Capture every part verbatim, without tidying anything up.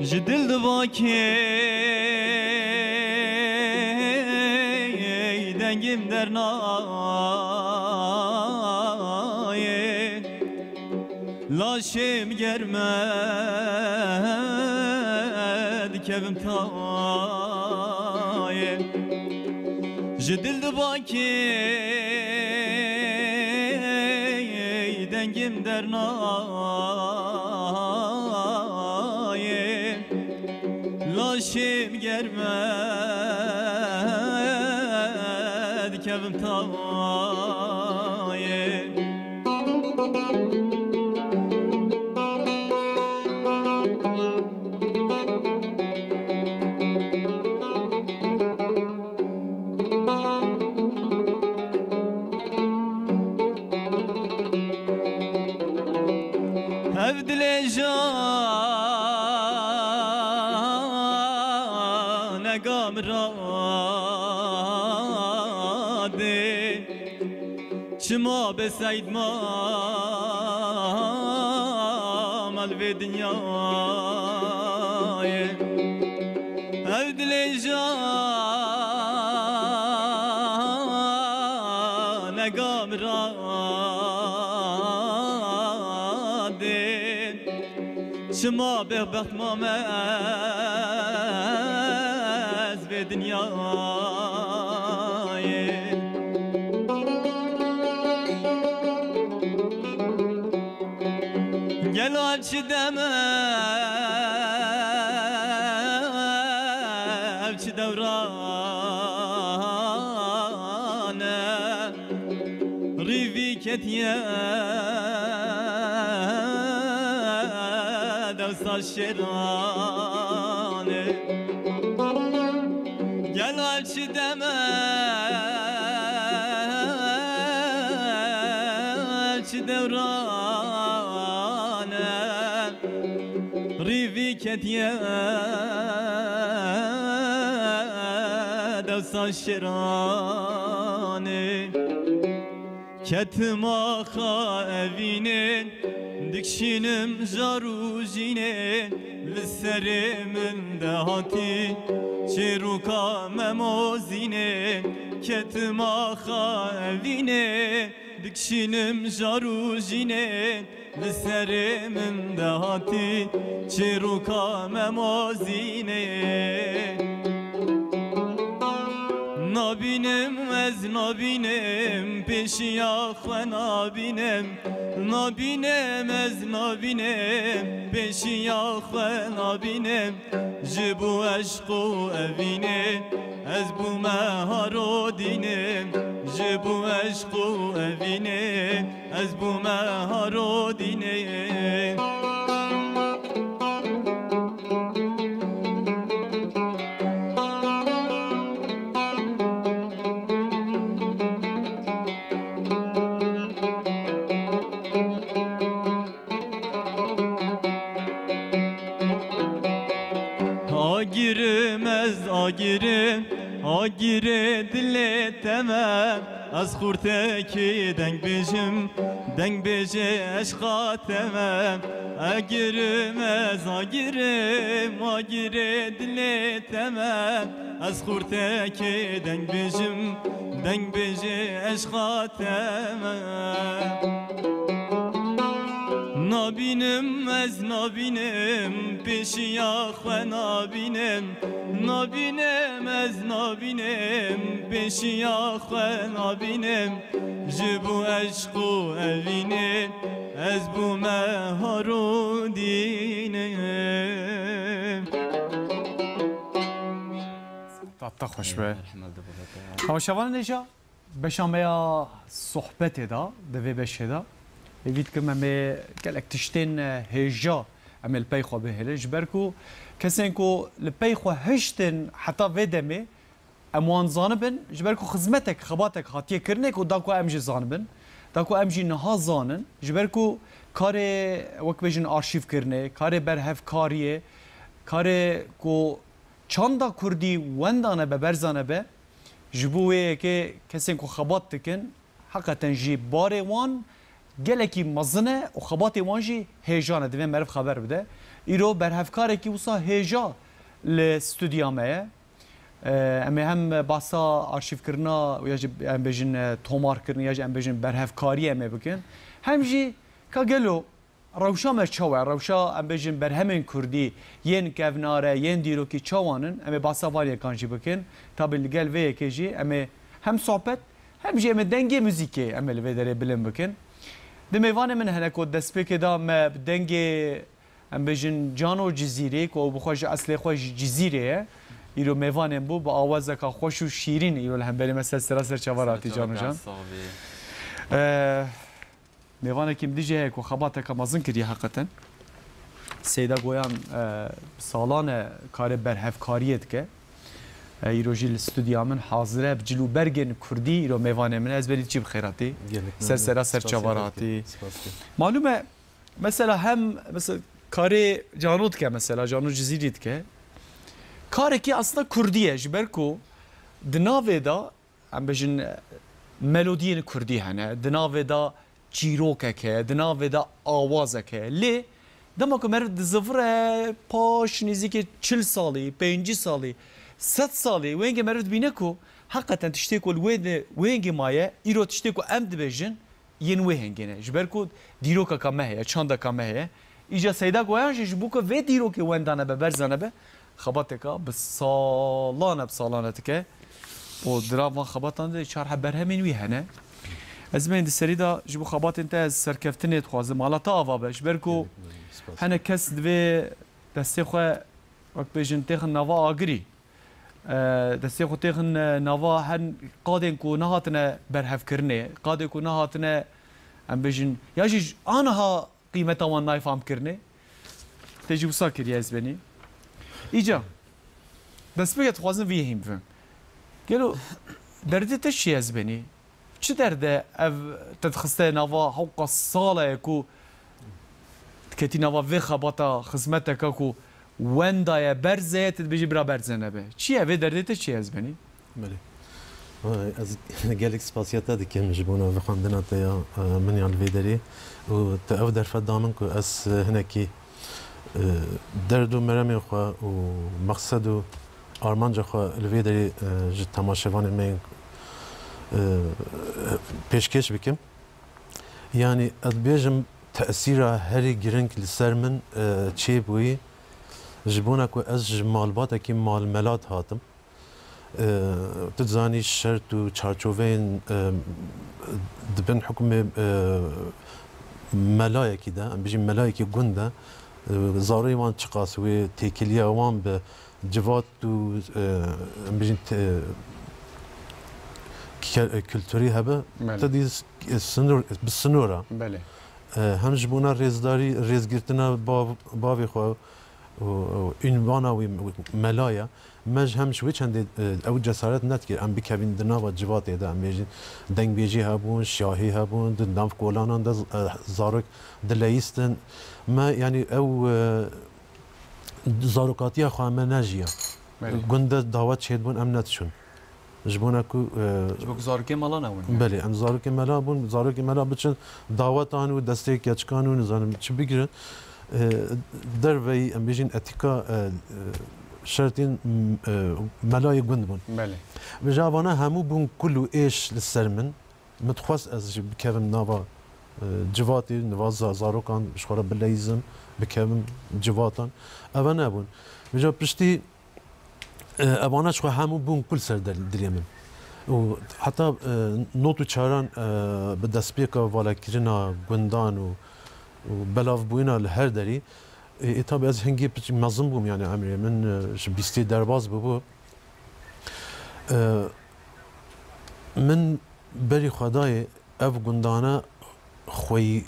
Ji dil dibakê dengim dernayê, laşê min germe dikevim tayê. Ji dil dibakê dengim dernayê, laşê min germe dikevim tayê. Ev dilê janega min radê. Çima be Seyd mama li vê dinyayê? Ev dilê janega min radê. Çima bêhbext mame ez vê dinyayê? Gelo ev çi dem e, ev çi dewran e? Rîvî ketiye dewsa şêran e. Gelo ev çi dem e, ev çi dewran e? Rîvî ketiye dewsa şêran e. Ketim axa evînê, dikşînim jar û jînê, li serê min de hatî çêroka Memo Zînê. Ketim axa evînê, dikşînim jar û jînê, li serê min de hatî çêroka Memo Zînê. Nabînim ez nabînim, pêşiya xwe nabînim. Nabînim ez nabînim, pêşiya xwe nabînim. Ji bo eşq û evînê ez bûme harodînê. Ji bo eşq û evînê ez bûme harodînê. Agirim ez agirim, agirê dilê te me. Ez xurtekî deng bêjim, deng bêjê eşqa te me. Agirim ez agirim, agirê dilê te me. Ez xurtekî deng bêjim, deng bêjê eşqa te me. Nabînim ez nabînim, pêşiya xwe nabînim. Nabînim ez nabînim, pêşiya xwe nabînim. Ji bo eşq û evînê ez bûme harodînim. Tata xweş be. Ewa şevan nêja. Beşa me ya sohbetê de, di vê beşê de, hêvî dikim em ê gelek tiştên, e, hêja em ê li pey xwe bihêlin. Ji ber ku kesên ku li pey xwe hiştin heta vê demê, em wan zanibin, ji ber ku xizmetek, xebatek hatiye kirinê ku da ku em jî zanibin, da ku em jî niha zanin, ji ber ku karê, wek bêjin, arşîv kirinê, karê berhevkariyê, karê ku çanda kurdî wenda nebe, berza nebe, ji bo wê yekê kesên ku xebat dikin, heqeten jî barê wan gelekî mezin e û xebatê wan jî hêjan e. Divê meriv xeber bide. Îro berhevkarekî wisa hêja li stûdya me ye. E, em ê hem behsa arşîvkirina ya jî em bêjin, e, tomarkirin ya jî em bêjin berhevkariyê em ê bikin. Hem jî ka gelo rewşa me çawa ye? Rewşa em bêjin berhemên kurdî yên kevnar e, yên dîrokî çawan in? Em ê behsa van yekan jî bikin. Tabî li gel vê yekê jî em ê hem sohbet hem jî em ê dengê muzîkê em ê li vê derê bilind bikin. Di mêvanê min hene ku destpêkê de me bi dengê, em bêjin, Cano Cizîrê, ku ew bi xwe ji eslê xwe ji Cizîrê ye, îro mêvanên bû, bi awazeka xweş û şîrîn îro li hemberî me ser sera ser çava hatî, Cano can. Sağ ol. Ee, Mêvanekî min dijî heye ku xebateke mezin kiriye heqeten. Seyda Goyan, e, salan e karê berhevkariyê dike. E, îro jî li stûdya min hazir e, bi cil û bergên kurdî îro mêvanê min e. Ez berî çî bi xêr hatî. Gelek Ser memnun. Sera ser Spas çava gelek. Hatî. Spas gelek. Malûm e, mesela hem, mesela karê Cano dike, mesela Cano Cizîrî dike. Karekî aslında kurdî ye, ji ber ku di navê de, em bêjin, melodiyên kurdî hene, di navê de çîrokek heye, di navê de awazek heye. Lê dema ku meriv dizivire paş nêzîkî çil salî, pêncî salî, sed salî, wengê meriv dibîne ku heqeten tiştê ku li wê de, wengê maye, îro tiştê ku em dibêjin, yên wê hingê ne. Ji ber ku dîrokeka me heye, çandeka me heye. Îca Seyda Goyan jî ji bo ku vê dîrokê wenda nebe, berza nebe, xebateka bi salan e, bi salan e dike. Û di nav van xebatan de çar heb berhemên wî hene. Ez bên di serî de ji bo xebatên te ez serkeftinê dixwazim. Mala te ava be. Ji ber ku Spas. Hene kes divê destê xwe, wek bêjin, têxin nava agirî. E, destê xwe têxin, e, nava her qadên ku nehatine berhevkirinê, qadên ku nehatine, em bêjin, ya jî ji aniha qîmeta wan nayê famkirinê. Tê jî wisa kiriye ez benî. Îca, destpêkê dixwazim vî hîn bivim. Gelo derdê te çi ye ez benî? Çi derde ev te dixiste nava hewqa sala ye ku diketî nava vê xebata xizmeteke ku wenda ye, berze ye, tu dibêjî bira berze nebe. Çi ye? Vê derdê te çi ye ez benî? Belê. Vay, ez gelek spasiya te dikim ji bona vixwendina te ya, e, min ya li vê derê. Û te ew derfet da min ku ez, e, hinekî, e, derd û meremê xwe û mexsed û armanca xwe li vê derê, e, ji temaşevanên me yên, e, pêşkêş bikim. Yanî ez dibêjim tesîra herî giring li ser min, e, çêbûyî ji bona ku ez ji malbatekî malmelat hatim. E, tu dizanî şert û çarçoveyên, e, di bin hukmê, e, melayekî de, em bijîn melayekî gund de, e, zarokên wan çiqas wê têkiliya wan bi civat û, e, em bijîn te-, ke-, kulturî hebe, Belê. Te dî s-, sinor, bi sinor e. Belê. E, hem ji bona rêzdarî, rêzgirtina bav-, bavê xwe û, û ûnvana wî mela ye. Me ji hem ji wê çendê, e, ew cesaret nedikir em bikevin di nava civatê de. Em bêjin dengbêjî hebûn, şahî hebûn, di nav kolanan de, e, zarok dileyîstin. Me, yanî ew, e, zarokatiya xwe me nejiya. Belê. Gund de dawet çêdibûn, em nediçûn. Ji bona ku, e, Ji bo ku zarokê mala nebûn, yani. Belê, em zarokê mela bûn, zarokê mela biçin dawetan û destê keçikan û nizanim çi bigirin. E, derveyî, em bêjin etîka, e, e, şertên, m-, e, melayê gund bûn. Belê. Vêca vana hemû bûn kul û êş li ser min. Min dixwest ez jî bikevim nava, e, civatê, nava za-, zarokan, ji xwe re bileyîzim, bikevim civatan. Eva nebûn. Vêca piştî, e, evana ji xwe hemû bûn kul ser del-, dilê min. Û heta, e, not û çaran, e, bi destpêka valekirina gundan û, û belavbûyîna li her derî, e, e, tabi ez hingê piçî mezin bûm, yani emrê min, e, ji bîstê derbas bûbû. E, min berî xwe dayê ev gundane xweyî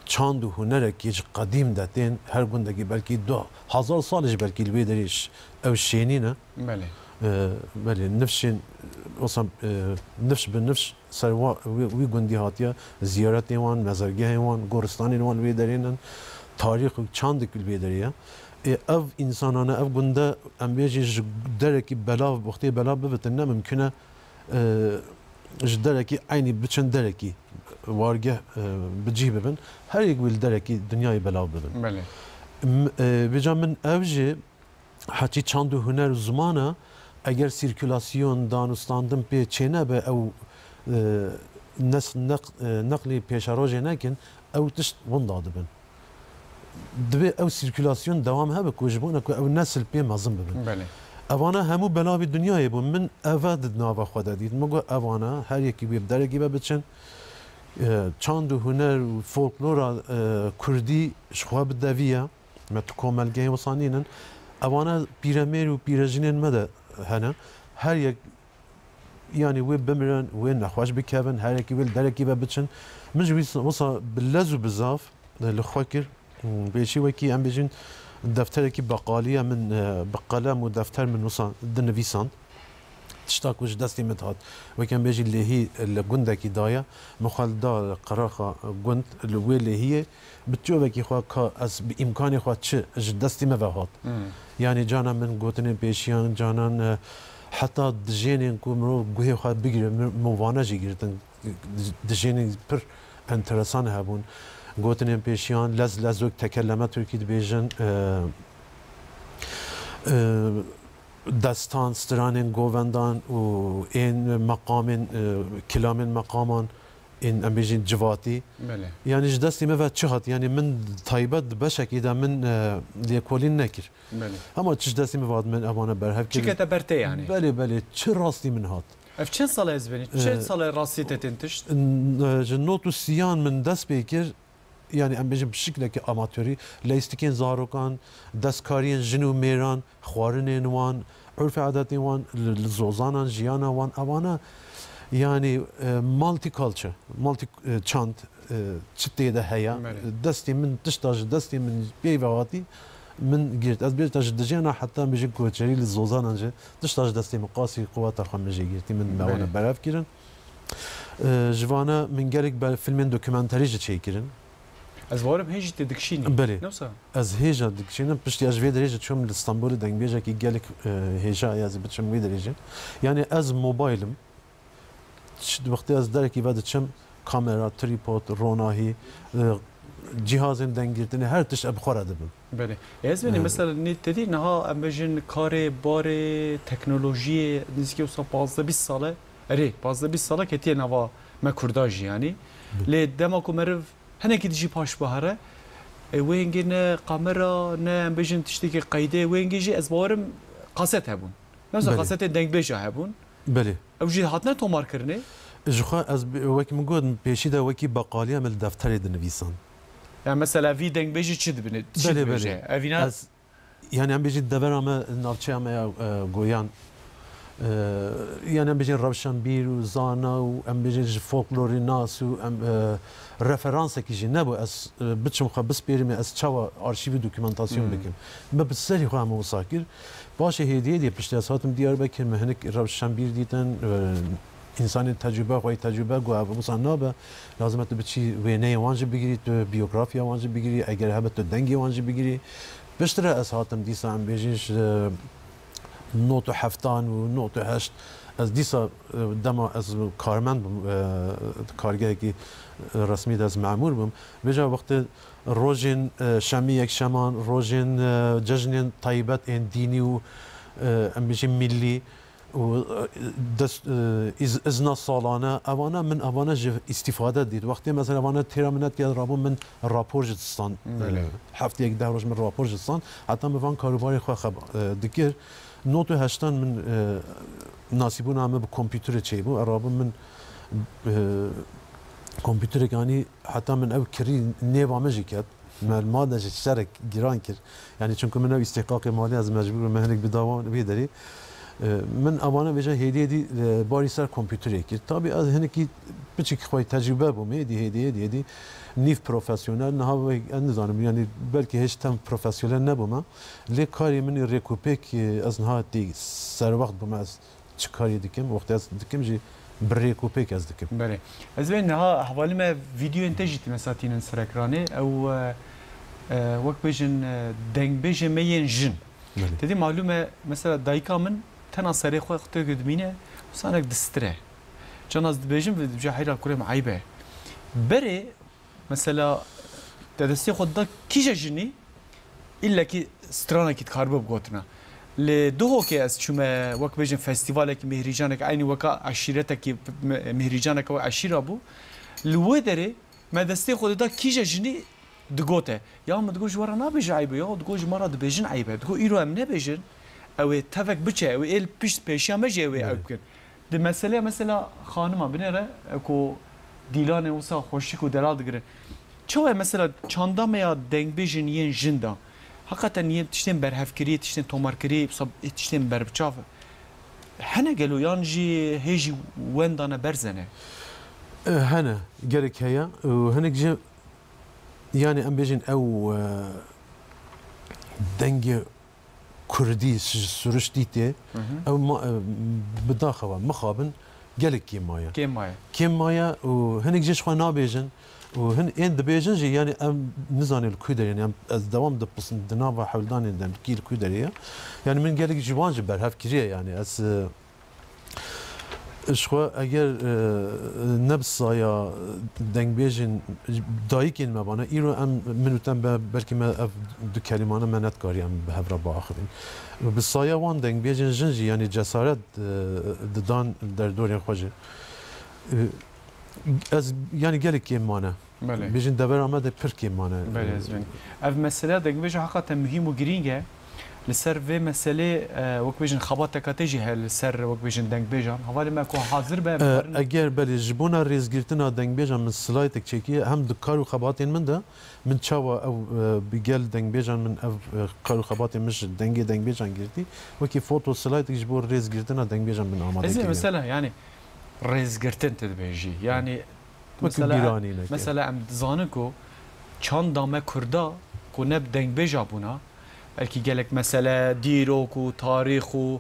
çand û hunerekî ji qedîm de tên, her gundekî belkî du hezar sal ji belkî li wê derê ş-, ew şênî ne. Belê. E, belê, nifşên, wisa, e, nifş bi nifş ser wa-, wî, wî gundî hatiye ziyaretên wan, mezargehên wan, goristanên wan li wê derê ne, tarîx û çandik li wê derê ye. Ê, ev însanane, ev gunde, em bêjî ji derekî belav, wextê belav bivitin, ne mimkun e, e, ji derekî eynî biçin derekî. wargeh, e, bi cih bibin, her yek wî li derekî dinyayê belav bibin. Belê. M-, e, vêca min ev jî heçî çand û huner û ziman e, eger sîrkulasyon, danûstandin pê çênebe, ew, e, nes-, neq-, e, neqlî pêşerojê nekin, ew tişt winda dibin. Divê ew sîrkulasyon dewam hebe ku ji bona ku ew nesil pê mezin bibin. Belê. Evana hemû belavî dinyayê bûn. Min eve di nava xwe de dît. Min got, evana her yekî wê bi derekî ve biçin. E, çand û huner û folklora, e, kurdî ji xwe bi devî ye. Me tu komelgehên wisa nînin. Evana pîremêr û pîrejînên me de hene. Her yek, yanî wê bimirin, wê nexweş bikevin, her yekî wê li derekî ve biçin. Min ji wî wisa bi lez û bi zaf, e, li xwe kir. Pêşî wekî em bêjin defterekî beqalî ye, min, e, bi qelem û defter min wisa dinivîsand. Tişta ku ji destê min dihat. Wekî em bêjî lêhî li gundekî daye, min xwe li da qeraxa gund li wê lêhiyê, bi çavekî xwe ka ez bi îmkanê xwe çi ji destê me ve hat. Hmm. Yanî canan min gotinên pêşiyan, canan, e, heta dijênên ku mirov guhê xwe bigire, mi-, min vane jî girtin. Dijênên pir enteresan hebûn. Gotinên pêşiyan, lez lezok, tekelleme Tirkî dibêjin, e, e, destan, stranên govendan û ên meqamên, e, kilamên meqaman, ên em bêjin civatî. Belê. Yanî ji destê me ve çi hat? Yanî min taybet di beşekî de min, e, lêkolîn nekir. Belê. Hema çi ji destê me ve hat min evana berhev kir. Çi kete ber te yanî? Belê, belê. Çi rastî min hat. Ev çend sal e ez benî? Çend, e, sal e rastî te tên tişt? N-, e, ji not û sîyan min dest pê kir. Yanî em bêjin bi şiklekî amatorî, leyîstikên zarokan, destkariyên jin û mêran, xwarinên wan, urf û adetên wan, li, li zozanan, jiyana wan, evana, yanî, e, multiculture, multi, e, çand, e, çi tê de heye. Belê. Destê min, tişta ji destê min pê ve hatî, min girt. Ez bêjim te ji dijêna heta em bêjin koçerî li zozanan jî, tişta ji destê min qasî quweta xwe min jê girtî, min me wana, belê, berev kirin. E, ji vana min gelek be-, filmên dokumenterî jî çêkirin. Ez bawerim hê jî tê dikişînî. Belê. Ne wisa? Ez hêja dikişînim. Piştî ez ji vê derê jî çûm li Stenbolê dengbêjekî gelek, e, hêja ye ez biçim wê derê jî. Yanî ez mobilim. Ş-, wextê ez derekî ve diçim, kamera, tripod, ronahî, e, cîhazên denggirtinê, her tişt ez bi xwe re dibim. Belê. E, ez benî, e, mesela nê te dî niha em bêjin karê, barê, teknolojiyê nêzîkî wisa pazdeh bîst sal e. Erê, pazdeh bîst sal e ketiye nava me Kurda jî yanî. Belê. Lê dema ku meriv hinekî dijî paş bihare, e, wê hingê ne kamera, ne em bêjin tiştekî qeydê, wê hingê jî ez bawerim kaset hebûn. Ne wisa, belê, kasetên dengbêja hebûn. Belê. Ew jî hatine tomarkirinê? Ji xwe ez bi-, wekî min got, pêşî de wekî beqaliya min li defterê dinivîsan. Yani mesela vî dengbêjî çi dibine, çi, belê, dibêje? Belê. Evîna ez, yani em bêjin devera me, navçeya me ya, e, Goyan, e, yani em bêjin rewşenbîr û zana û em bêjin ji folklorê nas û em, e, referansekî jî nebû. Ez, e, biçim xwe bispêrim, ez çawa arşîvî dokumentasyon, hmm, bikim. Me bi serî xwe hemû wisa kir. Paşê hêdî hêdî piştî ez hatim Diyarbekir, min hinek rewşenbîr dîtin, e, însanên tecrûbe, xweyî tecrûbe, got, ev wisa nabe, lazim e tu biçî wêneyê wan jî bigirî, tu biyografiya wan jî bigirî, eger hebe tu dengê wan jî bigirî. Piştre ez hatim dîsa em bêjin ji not û heftan û not û heşt, ez dîsa, e, dema ez karmend bim, e, kargehekî, e, resmî de ez memûr bim. Vêca wextê rojên, e, şemî yekşeman, rojên, e, cejnên taybet ên dînî û, e, em bêjin millî û, e, dest, e, îz-, îzna salane, evana min evana ji îstîfade dît. Wextê mesela evana têra min nediket, rabûm min rapor ji distan, e, belê, hefteyek deh roj min rapor ji distan. Heta min van karûbarê xwe xeb-, e, dikir. Not û heştan min, e, nasîbûna min bi kompûterê çêbû. E, rabûm min, e, kompûterek anî, heta min ew kirî nêva min jî ket. Me li mal de jî şerek giran kir. Yani çunku min ew îstîhqaqê malî ez mecbûr bûm, me hinek bida wan wê derê. E, min evana vêca hêdî hêdî, e, barî ser kompûterê kir. Tabî ez hinekî piçik xwe tecrûbe bûm, hêdî, hêdî, hêdî, hêdî. Nîv profesyonel, niha wek, ez nizanim, yani belkî hêj tem profesyonel nebûme. Lê karê min ê rêkûpêk, e, ez niha tê serwext bûme, ez çi karî dikim, wextê ez dikim jî bi rêk û pêk ez dikim. Belê. Ez vê niha hevalî me vîdeoyên te jî tîne satînin ser ekranê. Ew, e, e, wek bêjin, e, dengbêjê me yên jin. Belê. Te dî malûm e, mesela dayika min tena serê xwe xutê ku dimîne, wisa hinek distire. Can ez dibêjim, dibêje heyra kurê min eyb e. Berê, mesela, te destê xwe da kîje jinî, îllekî stranekî dikaribe bigotina. Li Duhokê ez çûme, wek bêjin, festîvalekî, mîhrîcanek, eynî weka eşîretekî, me-, mîhrîcaneke wek eşîra bû. Li wê derê me destê xwe dida kîje jinî digote. Ya min digot, ji we re nabêje eyb e, ya digot, ji me re dibêjin eyb e. Digot, îro em nebêjin, ew ê tevek biçe, ew ê li pişt pêşiya me jî ew ê Belê. ew bikin. Di meseleya, mesela, xanima binêre, e, ku dîlanê wisa xweşik û delal digirin. Çawa ye, mesela, çanda me ya dengbêjên yên jin de? Heqeten yên tiştên berhevkirî, tiştên tomarkirî, wisa, ê tiştên berbiçav hene gelo, yan jî hê jî wendane berze ne? E, hene, gelek heye. Û hinek jî, yani, em bêjin ew, e, dengê kurdî, ji siriştî tê, Hı hı. ew ma-, e, bi daxewa mixabin gelek kêm maye. Kêm maye. Kêm maye û hinek jî ji xwe nabêjin û hin-, ên dibêjin jî, yani, em nizanin li ku derê, yani, em, ez dewam dipisin di nava hewldanên demkî li ku derê ye. Yani, min gelek ji wan jî berhev kiriye, yani, ez, e, ji xwe eger, e, ne bi saya dengbêjên dayikên me bana, îro em, min û te be, belkî me ev du kelîmane me nedikariye em bi hev re biaxivîn. Bi saya wan dengbêjên jin jî, yanî cesaret, e, didan derdorên xwe jî. E, ez, yanî gelek kêm mane. Belê. Bêjin devera me de pir kêm mane. Belê, ez bînim. Ev mesele dengbêja heqeten muhîm û girîng e. Li ser vê meselê, e, wek bêjin xebateka te jî heye li ser, wek bêjin, dengbêjan. Hevalê me ku hazir be, em E, karin eger belê ji bona rêzgirtina dengbêjan min slaytek çêkiye, hem di kar û xebatên min de, min çawa ew, e, bi gel dengbêjan min ev, e, kar û xebatên min ji dengê dengbêjan girtî, wekî foto slaytek ji bo rêzgirtina dengbêjan min amade Ez ê kiriye. Mesela, yani, rêzgirtin tu dibêjî. Yani, Wekî mesela, bîranîneke. Mesela em dizanin ku çanda me Kurda ku ne bi dengbêja bûna, belkî gelek mesele dîrok û tarîx û,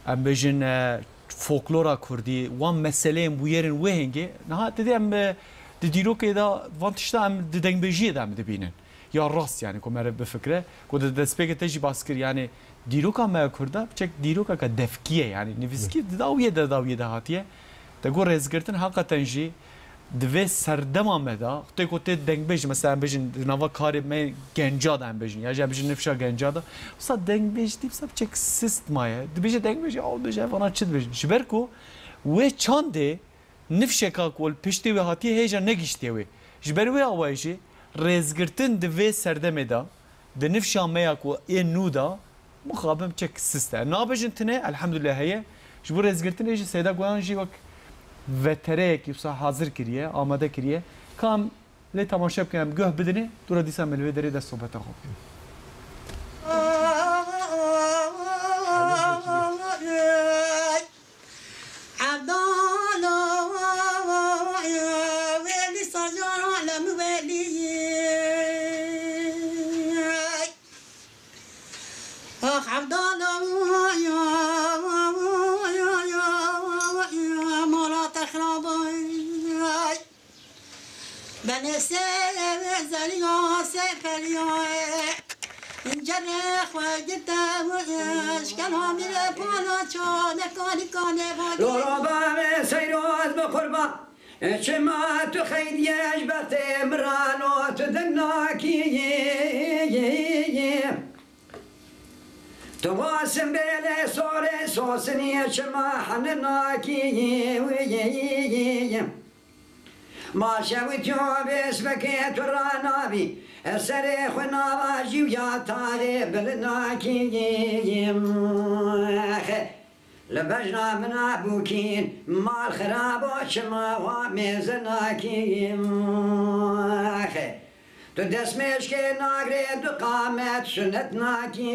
em bêjin, e, folklora Kurdî, wan meseleyên bûyerên wê hingê, niha tu dê em, e, di dîrokê de van tişta em di dengbêjiyê de em dibînin. Ya rast, yani, ku mere bifikre, ku di destpêkê te jî bas kir, yani, dîroka me ya Kurda, piçek dîrokeke devkî ye, yani, nivîskî di dawiyê de, dawiyê de hatiye. Te got rêzgirtin, heqeten jî di vê serdema me de, tê ku tê dengbêj, mesela, em bêjin, di nava karê me genca de em bêjin, ya jî em bêjin nifşa genca de, wisa dengbêj dî, wisa piçek sist maye. Dibêje dengbêj, ya dibêje, ev ana çi dibêjin? Ji ber ku wê çandê nifşeka ku li piştê wê hatiye hêja negihiştiye wê. Ji ber wê awayî jî rêzgirtin di vê serdemê de, di nifşa me ya ku ê nû de, mixabin çek sist e. Nabêjin tune, elhamdulillah heye. Ji bo rêzgirtinê jî Seyda Goyan jî wek vetereyekî wisa hazir kiriye, amade kiriye. Ka em lê temaşe bikin, em guh bidinê, dûra dîsa me li vê derê de sohbeta xwe bikin. Evdalo welî sacan alem welî. Ax evdalo mala te xirabay. Benê sê zeliya sê peliya. Cerê xwe gite ji kelamî pala çane kanî kanê vakî. Lora bavê seyroz bi qurban. Çima tu xeydiye ji bertê mirano tu din nakî. Tu wasin bêlê sorê sosiniye çima hene nakî. Ma şewitiyo bêsmekê tu ranabî, serê xwe nava jî û ya tarê bil nakî. Xe, li bejna min a bûkîn, mal xirabo çima wa mêze nakî. Xe, tu destmêşkê nagirê du qamet sunet nakî.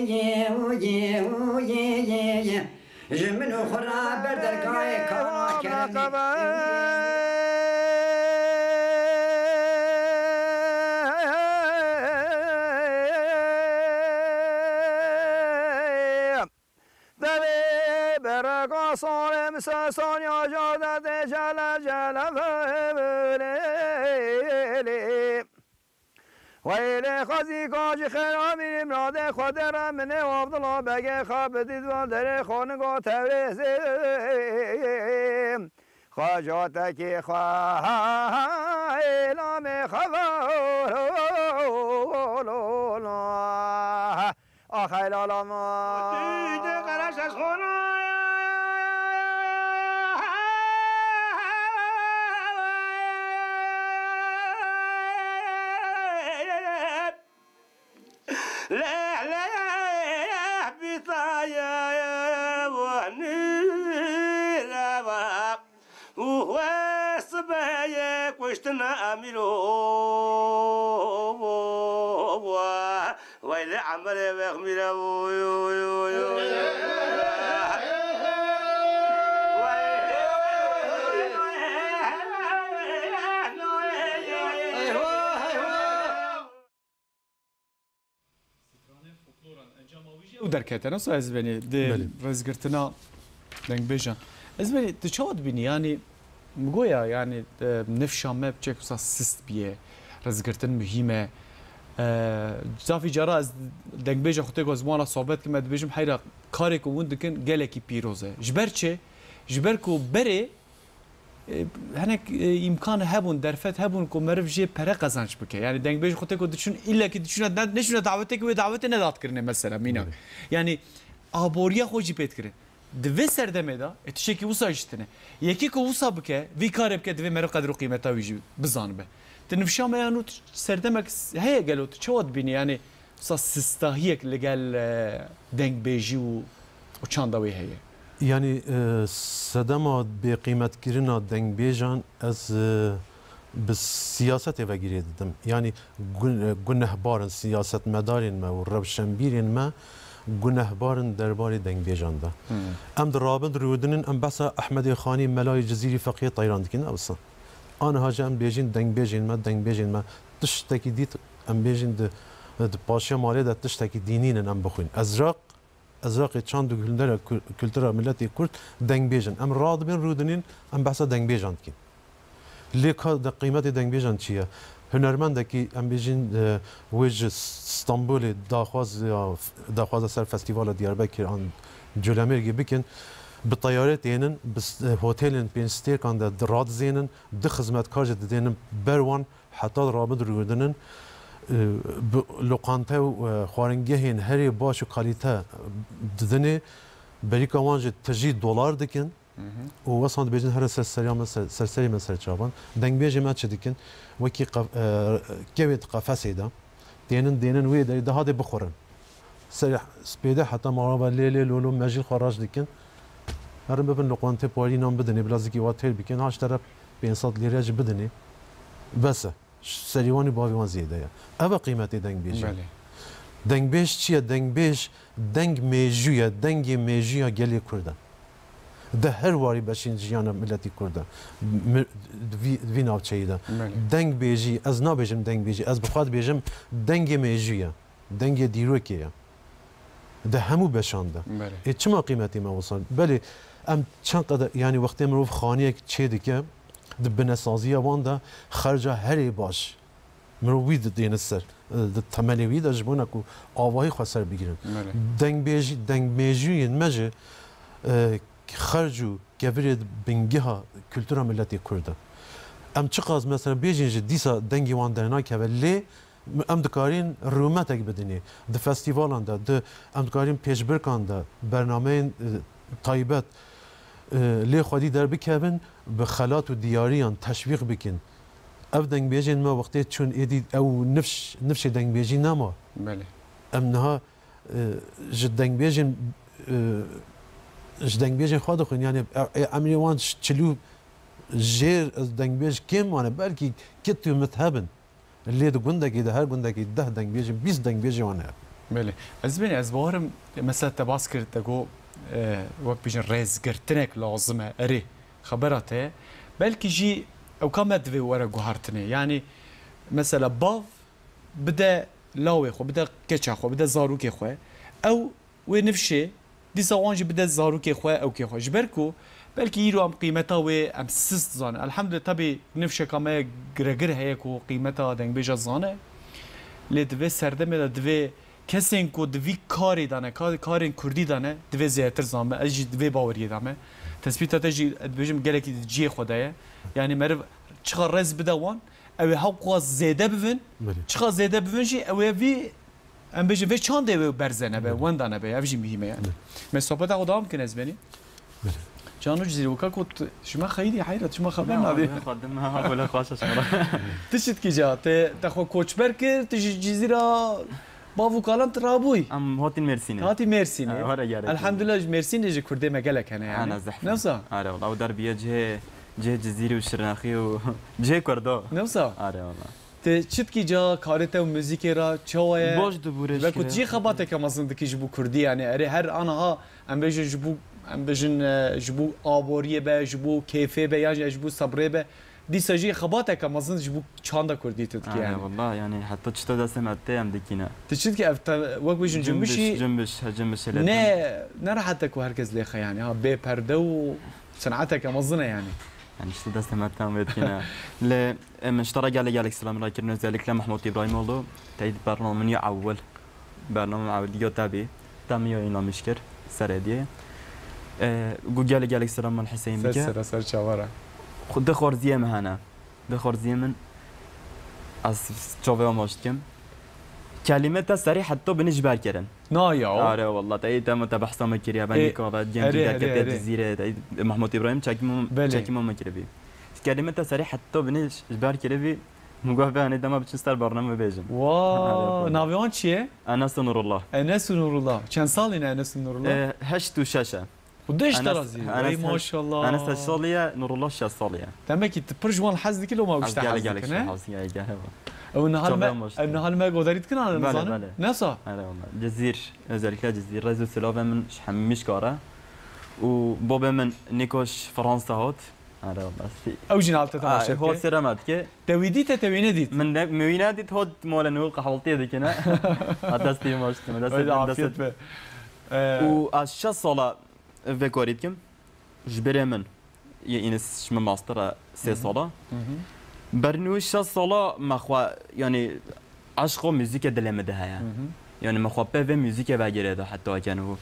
Ji min û xwe re ber dergahê kana keremê. Devê bereka sarê min sesaniya jade tê cele cele vê. Weylê xezîka ji xêra mîrî miradê xwe dere minê û Abdullah Begê xwe bidît van derê xwe nigo Tewrêzê. Xwecatekê xwe hêla Axay lala ma. Leh leh bîtaye wanî reva û we sibeye kuştina emîro. Weylê emelê vexmîre. Stranên folkloran encama wî jî ew derketene, so ez benî di Belê. Rêzgirtina dengbêjan. Ez benî, tu çawa dibînî? Yanî, mi goya, yanî, e, nifşa me bi çek wisa sist biye, rêzgirtin muhîm e. E, zafî cara ez dengbêja xwe tê ku ez wana sohbet kim, ez dibêjim, heyra karê ku hûn dikin gelekî pîroz e. Ji ber çi? Ji ber ku berê e, hinek, e, îmkan hebûn, derfet hebûn ku meriv jê pere qezenç bike. Yanî dengbêj xwe tê ku diçûn, îllekî diçûne, ne, neçûne dawetekê, wê dawetê nedat kirine mesela, mînak. Evet. Yanî aboriya xwe jî pê dikire. Di vê serdemê de, e, tiştekî wisa jî tine. Yekî ku wisa bike, vî karê bike, divê meriv qedr û qîmeta wî jî bizanibe. Di nifşa me ya nû t-, serdemek s-, heye gelo, tu çawa dibînî? Yanî, Wisa sistahiyek li gel, e, dengbêjî û, û çanda wê heye? Yanî, e, sedema bêqîmetkirina dengbêjan ez, e, bi siyasetê ve girê didim. Yanî gun-, e, gunehbar in siyasetmedarên me û rewşenbîrên me gunehbar in derbarê dengbêjan de. Hmm. Em di Rabin Rûdinin em behsa Ehmedê Xanî, Melayê Cizîrî, Feqiyê Teyran dikin, ne wisa? Aniha jî em bêjîn dengbêjên me, dengbêjên me. Tiştekî dît, em bêjin di, di paşiya malê de tiştekî dînî nin em bixwîn. Ezraq, Ezraqê çand û huner e, ku-, kultura miletê Kurd dengbêj in. Em radibin rûdinîn, em behsa dengbêjan dikin. Lê ka de qîmetê dengbêjan çi ye? Hunermendekî, em bêjin, e, wê ji Stenbolê daxwaz ya, daxwaza ser Festîvala Diyarbekir an Colemêrgê bikin, bi teyarê tênin, bi s-, e, hotelên pênc stêrkan de di-, radizênin, du xizmetkar jî didênin ber wan, heta rabin rûdinin, e, bi loqante û, e, xwaringehên herê baş û kalîte didinê, berîka wan jî tijî dolar dikin. Hı hı. Û wesa dibêjin, here ser seriya me, ser, ser serê me, ser çavan. Dengbêjê me çi dikin? Wekî qef-, e, kevê di qefesê de. Tênin, dênin wê derê de hadê bixurin. Serê spêde heta mala ve lê lê lo lo mejîl xwe raş dikin. Herin bibin loqantê parî nan bidinê, bila zikî wa têr bikin. Haş tere pênc sed lîre jî bidinê. Bes e. Serî wan û bavê wan zêde ye. Ev e qîmetê dengbêjê. Belê. Dengbêj çi ye? Dengbêj deng mêjû ye. Dengê mêjû ya gelê Kurd e. Di her warî beşên jiyana miletî Kurd de, mi-, di vî, di vî navçeyî de. Belê. Dengbêjî, ez nabêjim dengbêjî, ez bi xwe dibêjim dengê mêjû ye, dengê dîrokê ye. Di hemû beşan de. Belê. Ê çima qîmetê me wisa? Belê, em çend qede, yanî wextê mirov xaniyek çê dike, di binesaziya wan de xerca herê baş. Mirov wî didêne ser, e, di temelê wî de ji bona ku avahî xwe ser bigirin. Belê. Dengbêjî-, dengmêjûyên me jî, e, xerc û kevirê bingeha kultura miletê Kurd e. Em çiqas mesela bêjin jî dîsa dengê wan dernakeve, lê em dikarin rûmetek bidinê. Di festîvalan de, di, em dikarin pêşbirkan de, bernameyên, e, taybet, e, lê xwedî derbikevin, bi xelat û diyariyan teşwîq bikin. Ev dengbêjên me wextê çûn êdî ew nifş, nifşê dengbêjî nema. Belê. Em niha, e, ji dengbêjên, e, ji dengbêjên xwe dixwin. Yanî, e, e, emrê wan çil û jêr dengbêj kêm wane, belkî kit û mit hebin. Lê di gundekî de, her gundekî deh dengbêjê, bîst dengbêjê wan hebe. Belê. Ez bêne, ez bawerim, mesela te bas kir, te got, e, wek bêjin rêzgirtinek lazim e. Erê, xebera te ye. Belkî jî ewka me divê were guhartinê. Yanî, mesela bav bide lawê xwe, bide keça xwe, bide zarokê xwe. Ew wê nifşê, dîsa wan jî bide zarokê xwe, ewkê xwe. Ji ber ku belkî îro em qîmeta wê em sist zanin. Elhamdulillah, tabî nifşeka me giregir heye ku qîmeta dengbêja zane. Lê di vê serdemê de divê kesên ku di vî karê de ne, ka-, karên kurdî de ne, divê zêdetir zanbe. Ez jî di vê baweriyê de me. Tespîta te jî, ez dibêjim, gelekî di cihê xwe de ye. Yanî meriv çiqa rêz bide wan, ew ê hewqas zêde bibin. Belê. Çiqas zêde bibin jî ew ê vî, em bêjin, vê çandê wê berze nebe, Belê. wenda nebe. Ev jî muhîm e yani. Belê. Me sohbeta xwe dewam kin ez benî. Belê. Cano Cizîrî, weka ku tu, ji me xeyirî heyret, ji me xeber Ne, nadî. abi, xwe dim, ha, böyle xweş e şima. Tu çi dikî ca? Te, te xwe koçber kir, tu ji Cizîra bav û kalan tu rabûyî. Em hatin Mêrsînê. Hatî Mêrsînê. Ha, were gerek. Elhamdulillah, ji Mêrsînê jî Kurdê me gelek hene yani. Ana zehmet. Ne wisa? Are wala, ew der biye cihê, cihê Cizîrî û Şirnexî û cihê Kurdo. Ne wisa? Are wala. Te çi dikî ca karê te û muzîkê re çawa ye? Baş dibûre Ve ku şikire. Cî xebateke mezin dikî ji bo Kurdî yani. Erê her aniha em bêjin ji bo, em bêjin, e, ji bo aboriyê be, ji bo kêfê be, yan jî ji bo sebrê be. Dîsa jî xebateke mezin ji bo çanda Kurdî tu dikî Aya, yani. Wallah, yani heta çita destê me tê em dikîne. Tu çi dikî ev te, wek bêjin Cumbiş, cumbişî cumbiş, he, cumbiş hele ne, ne rehet e ku herkes lê xe yani. Ha, bê perde û seneteke mezin e yani. Yani işte destê me tê em vê dikîne. Lê, e, min ji te re gelek gelek selam rakirin, özellikle Mahmut İbrahimoğlu. Teyit bernamê min ya ewil. Bername ewil ya te bî. Te min ya înamiş kir. Serê diyê. E, gu gelek gelek selam min Hüseyin Ser bike. Sera ser çavara. Xwe di xorziyê min hene. Di xorziyê min ez çavê amaş dikim. Kelîme te serî heta binî ji ber kirin. Na ya. Are wallah, te ê dema te behsa me kiriye, ben Ê, nîka ve, erê, cemcî erê, derkete erê. Cizîrê, te ê Mahmut İbrahim çekî me, Belê. Çekî me kiribî. Kelîme te serî heta binî ji ber kiribî, min got, "Ve hanê dema biçin ser bername bêjin." Wa, Are wallah. Navê wan çi ye? Enes û Nurullah. Enes û Nurullah. Çend salî ne Enes û Nurullah? E, heşt û şeş e. Xwedê ji te Enes, razî. Enes Ey heş-, maşallah. Enes heşt salî ye, Nurullah şeş salî ye. Demek ki tu pir ji wan hez dikî, loma ew ji te hez dikin, he? Ew niha li me, ew niha li me godarî dikin, an nizanim. Belê, belê. Nesa? Hele wala. Cizîr, özellikle Cizîr. Rêz û silavê min ji hemî mişka re. Û babê min nîko ji Fransa hat. Hele wala. Ew jî niha li te temaşe dike. Hot sêra me dike. Te wî dît, te wî nedît? Min ne, min wî nedît, hot mole nû qehweltiyê dikine. A destê maş dikine, destê Öyle afiyet be. Ee, Û ez şeş sala vê karî dikim. Ji birê min yê înis ji min master e sê Hı hı. sala. Hı hı. Ber nû şeş sala me xwe, yanî eşqa muzîkê dilê min de heye. Hı hı. Yanî me xwe pê vê muzîkê vegirê de heta weke niho.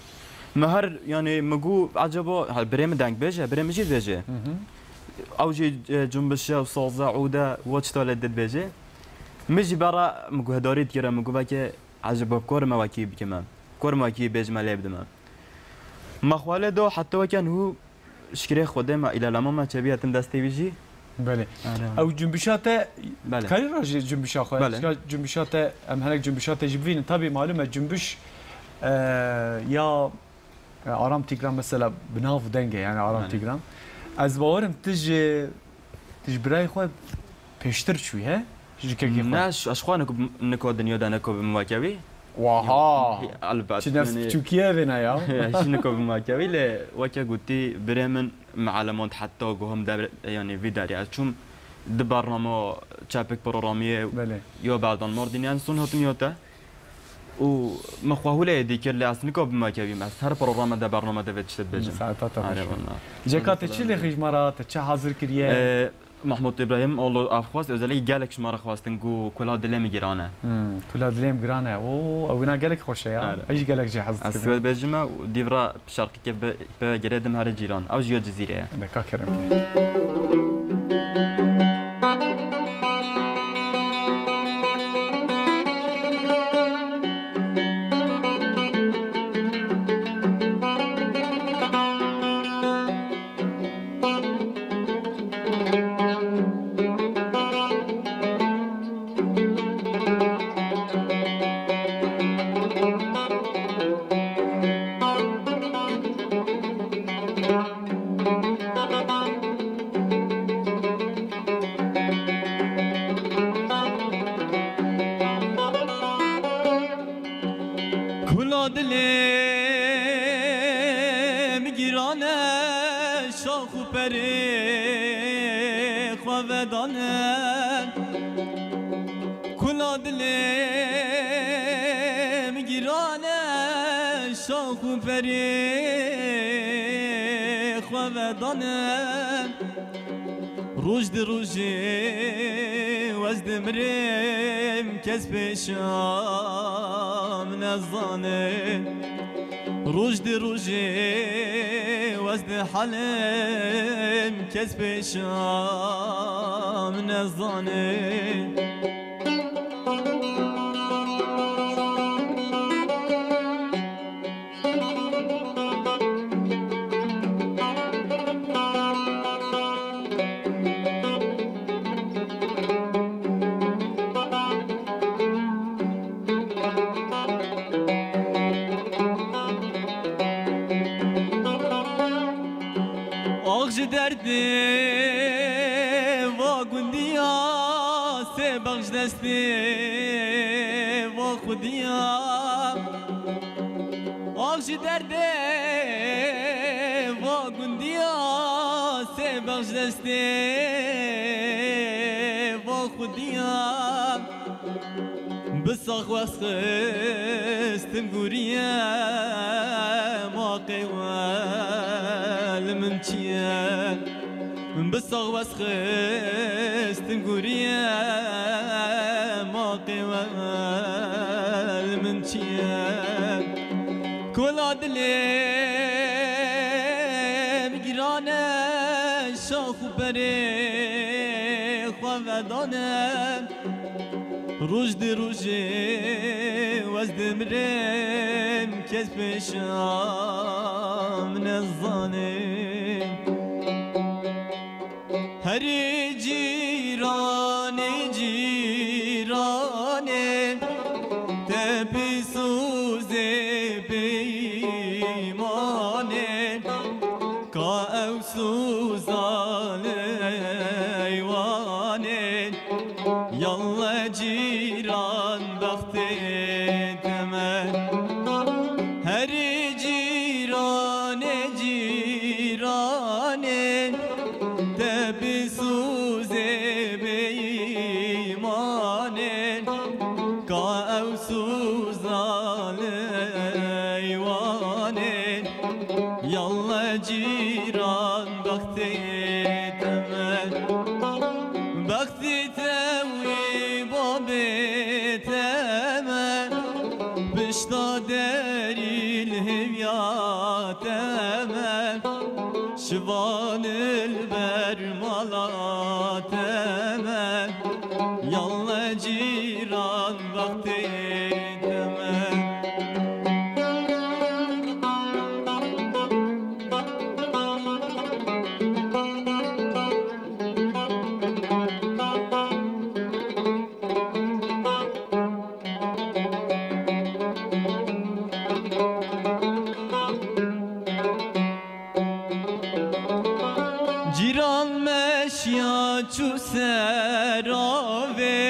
Me her, yanî me got, ecaba, ha, birê min dengbêj e, birê min jî dibêje. Hı hı. Ew jî, e, cumbiş e, saz e, ûd e, wa çi talê dibêje. Min jî bera min guhdarî dikire, min got, belkî ecaba bi kor me wekî bikime. Kor me wekî bêjime lê bidime. Me xwe lê da heta weke niho şikirê Xwedê me îlerlema me çêbî hetin destê wî jî. Belê. Are. Ew cumbişa te Belê. Karî ra jî cumbişa xwe. Belê. Şika cumbişa te, em hinek cumbişa te jî bivînin. Tabî malum e cumbiş, e, ya, e, Aram Tîgran mesela bi nav û deng e, yani Aram Belê. Tîgran. Ez bawerim tu ji, tu ji birayê xwe pêştir çûyî, he? Ji kekê xwe. Ne, ez, ez xwe niko, niko dinya de niko bim weke wî. Waha! Elbet, Çi nefs yani, piçûkî ye vêna ya? Jî niko bim weke wî, lê weke gotî birê min, me elemand heta guhim de, yani vî derê. Ez çûm di bernama çepik programiyê Belê. Ya Berdan Mardîn, yani son hatim ya te. Û min xwe hûlê êdî kir, lê ez nika bim weke wî, ez her programa de, bernama de vê tiştê dibêjim. Saeta te Are xweş be. Valla. Ceka te çi lê xwe ji me re, te çi hazir kiriye? Ee, Mahmut İbrahim oğlu Afxwaz özellikle gelek ji me re xwestin ku kula dilê min giran e. Hmm, kula dilê min giran e. Oo, ew wina gelek xweş e ya. Are. Ez jî gelek jê hez dikim. Ez siwê dibêjim e û dîv re şerqîkê bi, bi girê dim herê cîran. Ew jî ya Cizîrê ye. Deka kerem ke. Kula dilê min giran e, şax û perê xwe vedane. Kula dilê min giran e, şax û perê xwe vedane. Roj di rojê wez dimirêm, kes pêşa min nezane. Roj di rojê wez di helim kes pêşa min nezane. Ax ji derdê va gundiya, sê bex ji destê va xudiya. Ax ji derdê va gundiya, sê bex ji destê va xudiya. Bi sax wes xistim guriye, ma qey wel min çiye. Bi sax wes xistim guriye, ma qey wel min çiye. Kola dilê min girane, şax û berê xwe vedane. Roj di rojê wez dimirim, kes pêşa min nezane. Herî cîranê, cîranê, te pîsûzê peymanê, ka ew sûza li eywanê. Yalla cîran, bextê te me. Herî cîranê, cîranê, te bi sûzê beymanê, ka ew sûza li eywanê. Yalla cîran, bextê te me. Bextê te wî babê te me. Pişta derî li hêviya te me. Şivan li ber mala te me. Yalla cîran, bextê te me. Cîran meşiya çû seravê,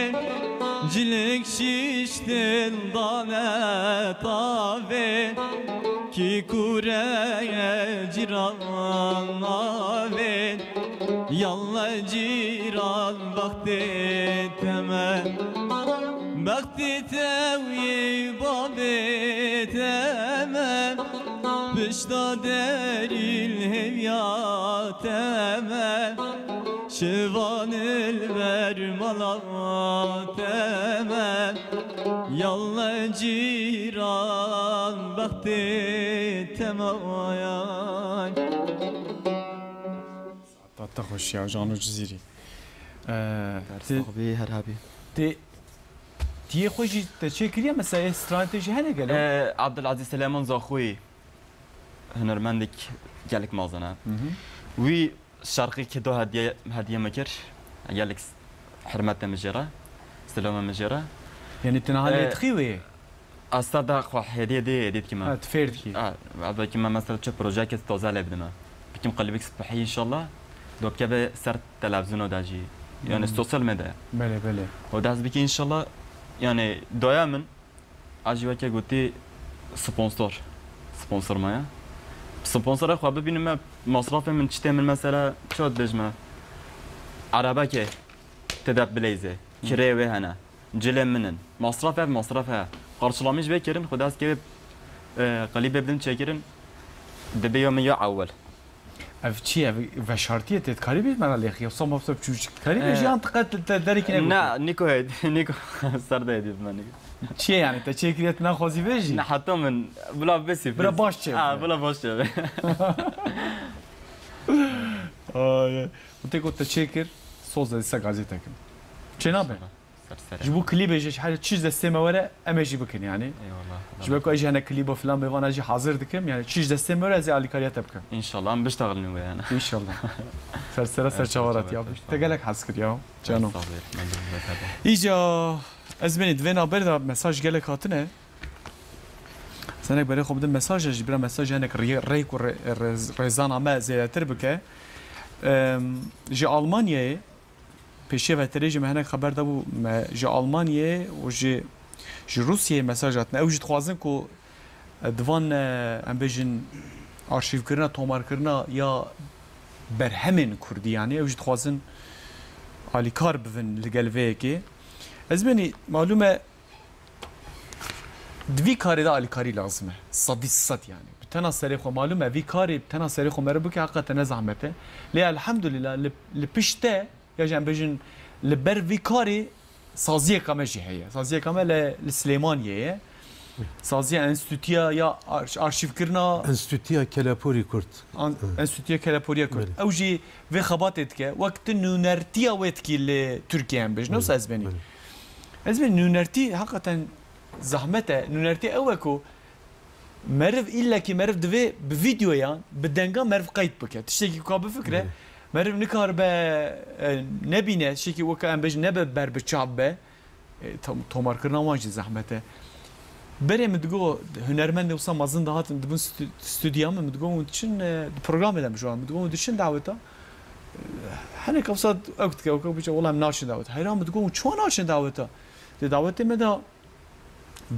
cilik şiştin dane tavê. Kî kûre ye cîran navê, yalla cîran, bextê te me. Bextê te wî babê te me. Pişta derî li hêviya te me. Şivan li ber mala te me. Yalla cîran, bextê te me. Ay, ay. Te xweş ya, Cano Cizîrî. Ee, Ders te, sax bî, her hebî. Te, tiyê xwe jî te çêkiriye, mesela, yê stranê te jî hene gelo? Ee, Abdulaziz Süleyman Zaxoyî, hunermendek gelek mezin e. Hı hı. Wî şerqî kido hediye, hediye me kir. Gelek s-, hurmetê min jê re, siloma min jê re. Yanî tu niha lê Ee, dixî wê? Ez ser de xwe hêdiyê dê, hêdiyê dikime. Ha, tu fêr dikî. Ha, belkî me mesela çi projeyekê taze lê bidime. Bikim qilibik spihî înşallah. Do bikeve ser televîzyona de jî. Yani Hmm. sosyal medya. Belê, belê. O dest bikî înşallah. Yani doya min, ez jî weke gotî sponsor. Sponsor me ya. Sponsora xwe bibînime, masrafê min, çitê min mesela, çi dibêjime. Erebekê, tê de bileyzê. Hı. Kirê wê hene. Cilê min in. Masraf ev, masraf he. Qarşilamîş vê kirin, xwe dest kevê, e, qilîbê bidin çêkirin, dibe yo min yo ewil. Ev çi ye? Ev veşartî ye, tê dikarî bî mera lêxî? Yoksa mafta çûçik dikarî bî E, jiyan diqet te derekî ne ne, gotin? Niko hê, niko ser de hêdî bime, niko. Çi ye yani? Te çêkiriye, tu naxwazî vê jî? Ne, heta min bila besî. Bira baş çê. Ha, bila baş çê. Ay. Û tê ku te çêkir, soz de se gazê te kim. Çê nabe? Ser serê. Ji bo klîbê jî her çi ji destê me were, em ê jî bikin yani. Eyvallah. Ji ber ku ez jî hene klîba filan bêvan ez jî hazir dikim. Yani çi ji destê me were ez ê alîkariya te bikim. İnşallah, em biştaxilin wê yani. İnşallah. Ser sera ser çavara te ya. Te gelek hez kir ya. Cano. Sağ ol. Îca ez benî di vê navberê de mesaj gelek hatine. Senek berê xwe bidin mesaj, ji bira mesaj hinek rê-, rêk û rê-, rêz-, rêzana me zêdetir bike. Em, ji Almanyayê, pêşiya veterê jî me hinek xeber dabû, me ji Almanyayê û ji, ji Rûsyayê mesaj hatine. Ew jî dixwazin ku, e, di van, e, em bêjin arşîvkirina, tomarkirina ya berhemên kurdî, yani ew jî dixwazin alîkar bivin li gel vê yekê. Ez benî, malûm e, di vî karê de alîkarî lazim e. Sedî sed yani. Bi tena serê xwe malûm e, vî karê bi tena serê xwe meriv bike heqeten ne zehmet e. Lê elhamdulillah li, li pişt te, ya jî em bêjin li ber vî karê saziyeka me jî heye. Saziyeka me li, li Silêmaniyê ye. Saziya Enstîtuya ya arş-, arşîvkirina. Enstîtuya Kelepûrî Kurd. An-, Hı. Enstîtuya Kelepûriya Kurd. Belê. Ew jî vê xebatê dike. Wek tu nûnertiya wê dikî li Tirkiye em bêjin. Belê, Wisa ez benî. Belê. Ez benî nûnertî heqeten zehmet e. Nûnertî ew e ku meriv, îllekî meriv divê bi vîdeoyan, bi dengan meriv qeyd bike. Tiştekî ku ka bifikre, Belê. Meriv nikaribe, e, nebîne, tiştekî weke em bêjin nebe ber bi çav be. E, tom-, tomarkirina wan jî zehmet e. Berê min digot, hunermendê wisa mezin dihatin, dibin stü-, stûdya min, min digot, hûn diçin, e, di programê de min ji wan, min digot, hûn diçin daweta? E, hinek wisa ew dike, ew dike, wela em naçin daweta. Heyran min digot, hûn çawa naçin daweta? Di dawetê me de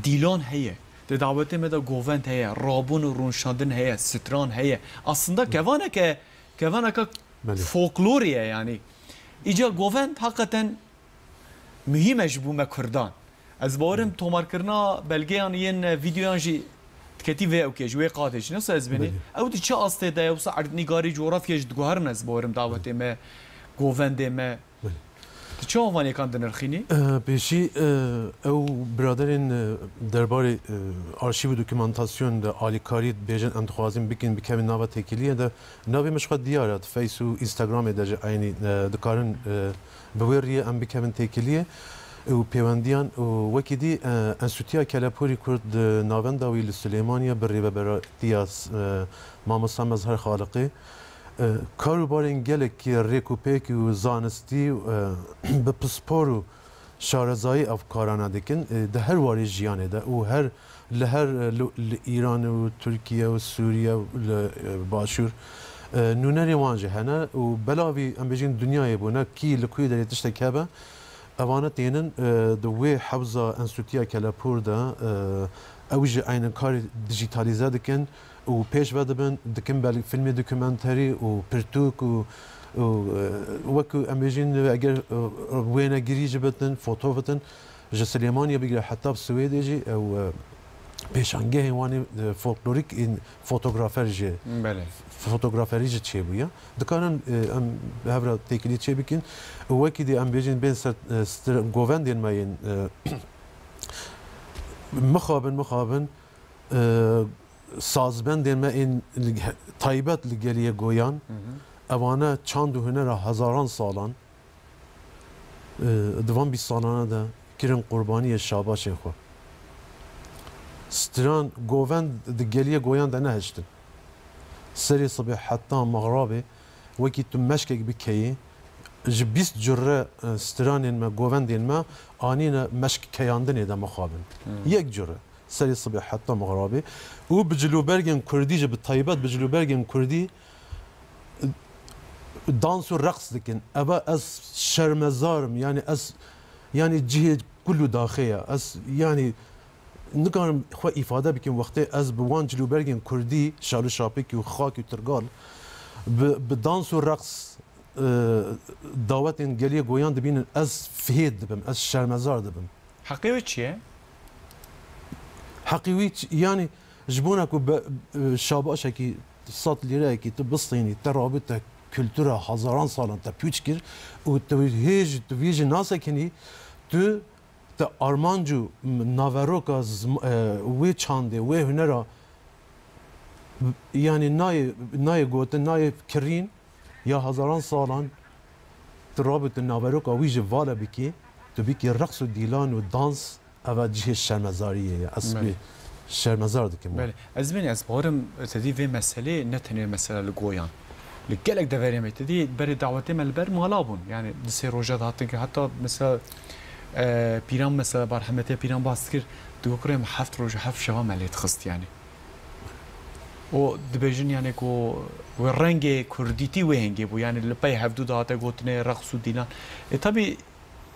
dîlan heye. Di dawetê me de govend heye, rabûn û rûnişandin heye, stran heye. Aslında kevaneke, kevaneke Belê. Folklorê ye yani. Îca govend heqeten muhîm e ji bo me Kurdan. Ez bawerim tomarkirina belgeyan yên, e, vîdeoyan jî diketî vê ewkê, ji wê qatê jî. Nasıl ez benî? Belê. Ew di çi astê de ye? Wisa erdnîgarî, coğrafya jî diguherin ez bawerim dawetê me, govendê me. Belê. Tu çawa van yekan dinirxînî? E, pêşî, e, ew biraderên, e, derbarê, e, arşîv û dokumentasyon de alîkarî dibêjin, em dixwazin bikin, bikevin nava têkiliyê de, navê min ji xwe diyar e, di Face û Instagramê de jî eynî, e, dikarin, e, bi wê riyê em bikevin têkiliyê û pêwendiyan û wekî dî, e, Enstîtuya Kelepûrî Kurd di navenda wî li Silêmaniye bi rêveberatiya, e, mamosta Mezher Xaliqê, e, karûbarên gelekî rêk û pêk û zanistî, e, bi pispor û şarezayî ev karana dikin, e, di her warê jiyanê de û her, li her, e, li, li Îran û Tirkiye û Sûriye û li, e, Başûr, e, nûnerê wan jî hene û belavî, em bêjin, dinyayê bûne, kî li kuyê derê tiştek hebe, evane tênin, e, di wê hewza Enstîtuya Kelepûr de, e, ew jî eynin karê dijîtalîze dikin û pêş ve dibin, dikin belkî filmê dokumenterî û pirtûk û, û, e, wekî em bêjin, eger, e, wênegirî jî bitin, foto bitin, ji Silêmaniyê bigire heta bi Swêdê jî ew, e, pêşangehên wan ê, e, folklorîk ên fotografer jî, Belê. Fotograferî jî çêbûye. Dikarin, e, em bi hev re têkilî çêbikin. Û wekî dî em bêjin bên ser, e, stir-, govendên me yên, e, mixabin, mixabin, e, sazbendên me ên li, taybet li geliyê goyan, Hı hı. Evane çand û hunera hezaran salan, e, di van bîst salane de kirin qurbaniyê şabaşên xwe. Stran govend di geliyê goyan de nehiştin. Serê sibê heta mexrabê wekî tu meşkek bikeyî, ji bîst cure, e, stranên me, govendên me anîne meşk keyandinê de mixabin. Hmm. Yek cure. Serê sibê heta mixrabê. Û bi cilûbergên kurdî jî, bi taybet bi cilûbergên kurdî, e, dans û reqs dikin. Eva ez şermezar im, yani ez, yani cihê kul û daxê ye. Ez, yani nikarim xwe îfade bikim, wextê ez bi wan cilûbergên kurdî, şal û şapik û xak û tirgal, bi, bi dans û reqs, e, dawetên geliyê goyan dibînin, ez fihêt dibim, ez şermezar dibim. Heqê wê çi ye? Heqê wî çi, yani ji bona ku be, e, şabaşekî sed lîreyekî tu bistînî, te rabû te kultura hezaran salan te pûç kir û tu hê jî, tu vî jî nasekinî, tu te armanc û naveroka zim-, e, wê çandê, wê hunera, yanî nayê, nayê gotin, nayê kirîn, ya hezaran salan tu rabî tu naveroka wî jî vala bikî, tu bikî reqs û dîlan û dans, eva cihê şermezariyê ye. Ez Belê. wî şermezar dikim. Belê. Ez bênî, ez bawerim te dî vê meselê ne tenê mesela li Goyan. Li gelek deverê me te dî berê dawetê me li ber mala bûn. Yani di sê roja de hatin ki heta mesela, e, Pîran mesela barhemetiye Pîran bas dikir, digo kurê me heft roj û heft şeva me lê dixist yani. O dibêjin yani ku wê rengê kurdîtî wê hingê bû. Yani li pey hevdû de hate gotinê reqs û dîlan. E, tabî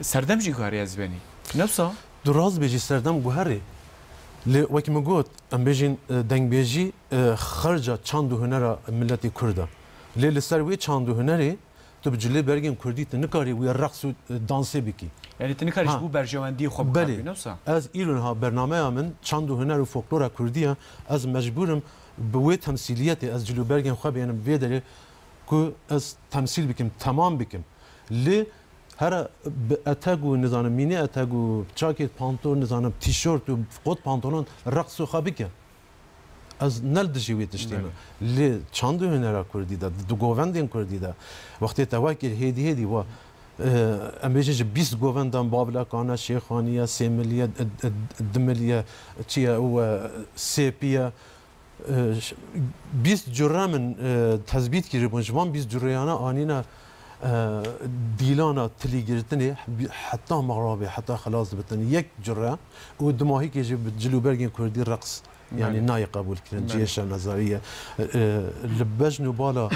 serdem jî guherê ez benî. Ne wisa? Tu rast bêjî serdem guherê. Lê wekî min got, em bêjin, e, dengbêjî, e, xerca çand û hunera miletê Kurd e. Lê li ser wê çand û hunerê tu bi cilê bergên Kurdî tu nikarî wê reqs û, e, dansê bikî. Yani tu nikarî Ha. ji bo berjewendiyê xwe Belê. bikapî, ne wisa? Ez îro niha bernameya min çand û huner û folklora Kurdî ye. Ez mecbûr im bi wê temsîliyetê ez cilûbergên xwe bênim vê derê ku ez temsîl bikim, temam bikim. Lê here bi etek û nizanim mînî etek û çakê pantol, nizanim tîşort û kot pantolon reqso xwe bike. Ez ne li dijî wê tiştê me. Belê. Lê çand û hunera Kurdî de, di govendên Kurdî de, wextê te wekî hêdî hêdî wa, e, em bêjin ji bîst govendan Bavilekane, Şêxaniye, Sêmiliye, e, e, Dimiliye, çi ye, û, e, Sêpiye, e, ş-, bîst cure min, e, tezbît kiribûn. Ji van bîst cureyana anîne, e, dîlana tilîgirtinê, bi-, heta mexrabê, heta xelas dibitin. Yek cure û dimahîkê jî bi cil û bergên Kurdî reqs. Yani Belê. nayê qebûl kirin, Belê. cihê şermezarî ye. E, li bejn û bala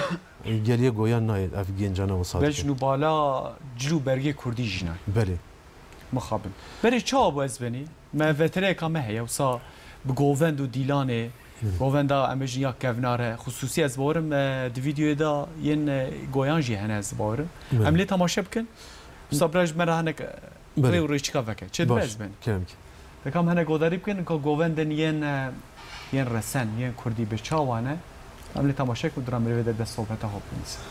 geliyê goyan nayê ev gencane wisa Bejn dikin. û bala cil û bergê Kurdî jî nayê. Belê. Mixabin. Berê çawa bû ez benî? Me vetereyeka me heye, wisa bi govend û dîlanê, Hı. govenda em bêjin ya kevnar e. Xusûsî ez bawerim, e, di vîdeoyê de yên, e, goyan jî hene ez bawerim. Belê. Em lê temaşe bikin. Wisa bira ji me re hinek, e, Belê. rê û rêçika veke. Çê dibe Baş. ez benî? Kerem ki. Deka em hinek godarî bikin, ka govendên yên, e, yên resen, yên kurdî bi çawa ne? Em lê temaşe ku dira mirêvê de dest sohbeta xwe bikin.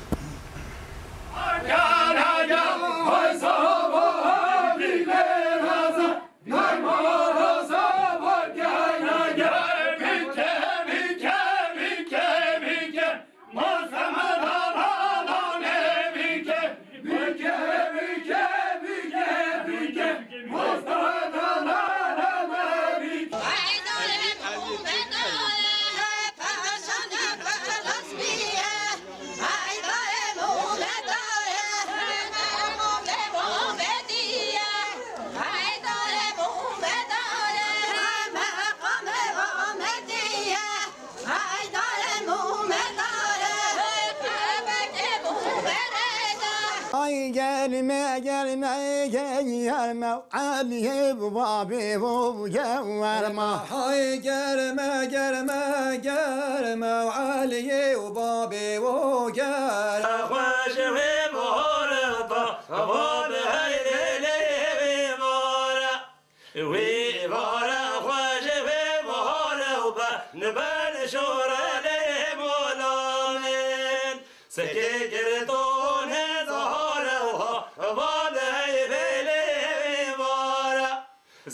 Ay gelme, gelme, gelme, Eliyê babê bo gelme. Hay gelme, gelme, gelme, Eliyê babê bo gelme. Xweş wê bore da, bab hey lê lê wê bore. Wî vara xwe ji vê vara û be, ni ber şore lê molamên. Sekê girtone zahare û ha, van hey vê lê vara.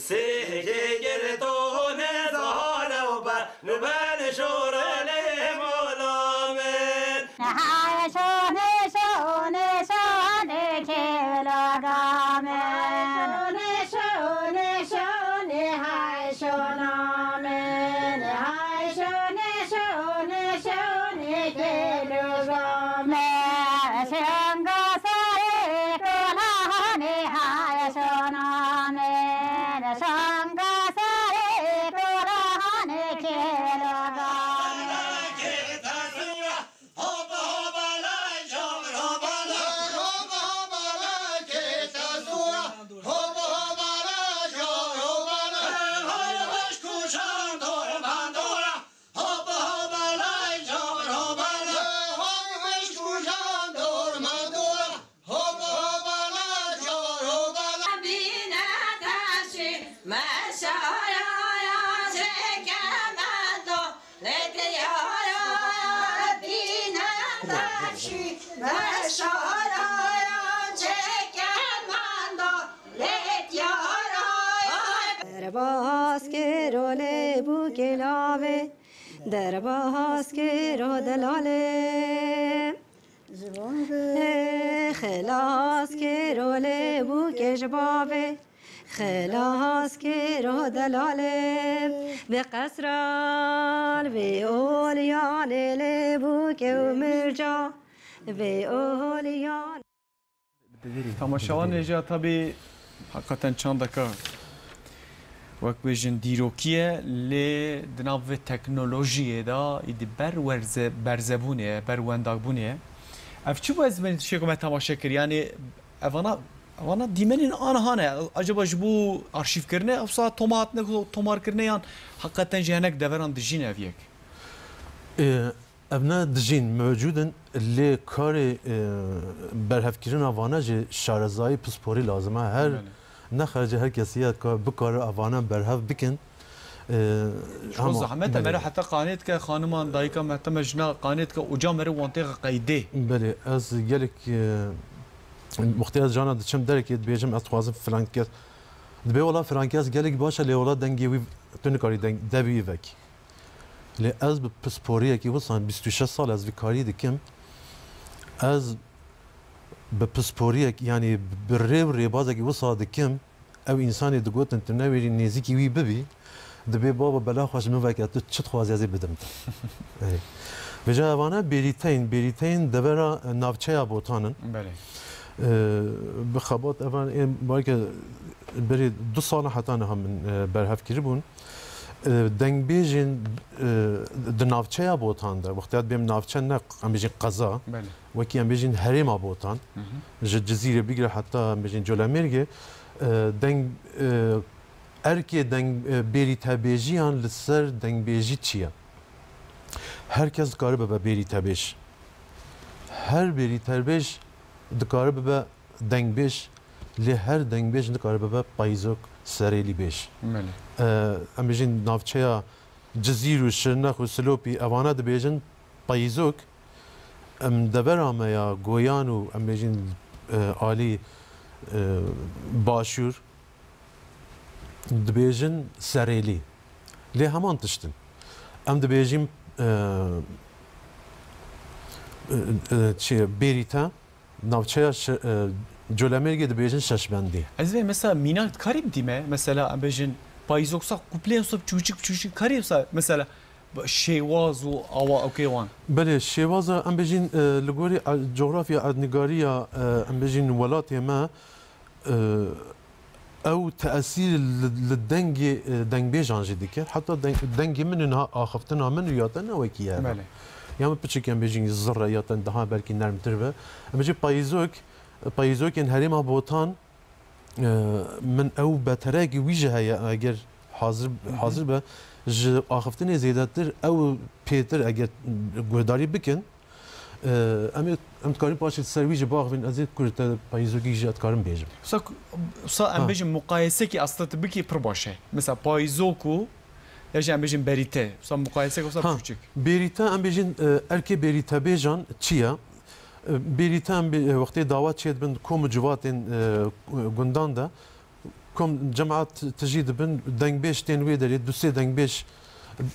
Sekê girtone zahare û be, ni ber şore lê molamên. Hay şone, şone, şone kêloga min. Şone, şone, şone, hay şona min. Hay şone, şone, şone kêloga min. Şonga sarê kolahane, hay şona min. Şonga sarê kolahane kêloga min. Rolê bûkê lavê, derbas kiro delalê. Ji van ve xilas kiro lê bûkê ji bavê, xilas kiro delalê. Bi qesran vê oliyanê lê bûkê û mirca vê oliyan. Temaşevanê jî tabî heqeten çandeka wek bêjin dîrokî ye, lê di nav vê teknolojiyê de îdî ber werze-, berzebûnê ye, ber wendakbûnê ye. Ev çi bû ez min şêko me temaşe kir? Yanî evana, evana dîmenên aniha ne. Acaba ji bo arşîvkirinê, ewsa toma hatine tomarkirinê yan heqeten jî hinek deveran dijîn ev yek? Ê, Ev ne dijîn, mewcûd in, lê karê, e, berhevkirina vana jî şarezayî pisporî lazim e. Her Belê. Nexerce her kesî ya ka bikare evana berhev bikin. E, Ji bo ama, zehmet e, belê. Mere heta qanê dike, xaniman, dayika me, heta me jina qanê dike, uca mere wan têxe qeydê. Belê, ez gelek, e, wextê ez cana diçim derekê dibêjim, ez dixwazim filan kes. Dibê wela filan kes gelek baş e, lê wela dengê wî tu nikarî deng, devê wî vekî. Lê ez bi pisporiyekî wisa bîst û şeş sal ez vî karî dikim. Ez bi pisporiyek, yanî bi rê û rêbazekî wisa dikim, ew însanê digotin tu newêrî nêzîkî wî bibî, dibê baba bela xwe ji min veke, tu çi dixwazî ez ê bidim te. Ey. Vêca evane bêrîteyên, bêrîteyên devera, e, navçeya Botan in. Belê. E, bi xebat evan ê belke berî du sala heta niha min, e, berhev kiribûn. E, dengbêjên, e, di navçeya Botan de, wextê ez dibêm navçe ne, em bêjin qeza, Belê. Wekî em bêjin herêma Botan, Hı hı. Ji Cizîrê bigire heta em bêjin Colemêrgê, e, deng, e, erkê deng, e, bêrîtebêjiyan li ser dengbêjî çi ye? Her kes dikare bibe bêrîtebêj. Her bêrîtebêj dikare bibe dengbêj, lê her dengbêj nikare bibe payîzok, serêlîbêj. Belê. E, em bêjin navçeya Cizîr û Şirnex û Silopî evana dibêjin payîzok. Em devera me ya Goyan û em bêjin, e, alî, e, Başûr dibêjin serêlî. Lê heman tişt in. Em dibêjin, e, e, e, çi, bêrîte, navçeya şi-, e, Colemêrgê dibêjin şeşbendî. Ez vê mesela mînak dikarî bidîme, mesela em bêjin payîzok sa kupleyên wisa çûçik çûçik karî wisa mesela şêwaz û awa okê wan. Belê, şêwaza em bêjin, e, li gorî, e, cografya erdnîgariya, e, em bêjin welatê me, e, ew tesîr li, li dengê, e, dengbêjan jî dike. Heta deng, dengê min û niha axiftina min û ya te ne wekî ye. Belê. Ya min piçik em bêjin zirre ya te daha belkî nermtir be. Em bêjin payîzok, payîzokên herêma Botan, e, min ew beterekî wî jî heye, eger hazir, Hı hı. Hazir be, ji axiftinê zêdetir ew pêtir eger guhdarî bikin, Ee, em ê, em dikarin paşê ser wî jî biaxivin, ez ê kurte payîzokî jî ez dikarim bêjim. Wisa, wisa em Ha. bêjin muqayesekî aslında tu bikî pir baş e. Mesela payîzok û ya jî em bêjin berîte. Wisa muqayesek wisa Ha, biçûçik. Berîte em bêjin, e, erkê berîtebêjan çi ye? E, berîte em bê, e, wextê dawa çêdibin kom û civatên, e, gundan de, Kom cemaat tijî dibin, dengbêj tên wê derê, du sê dengbêj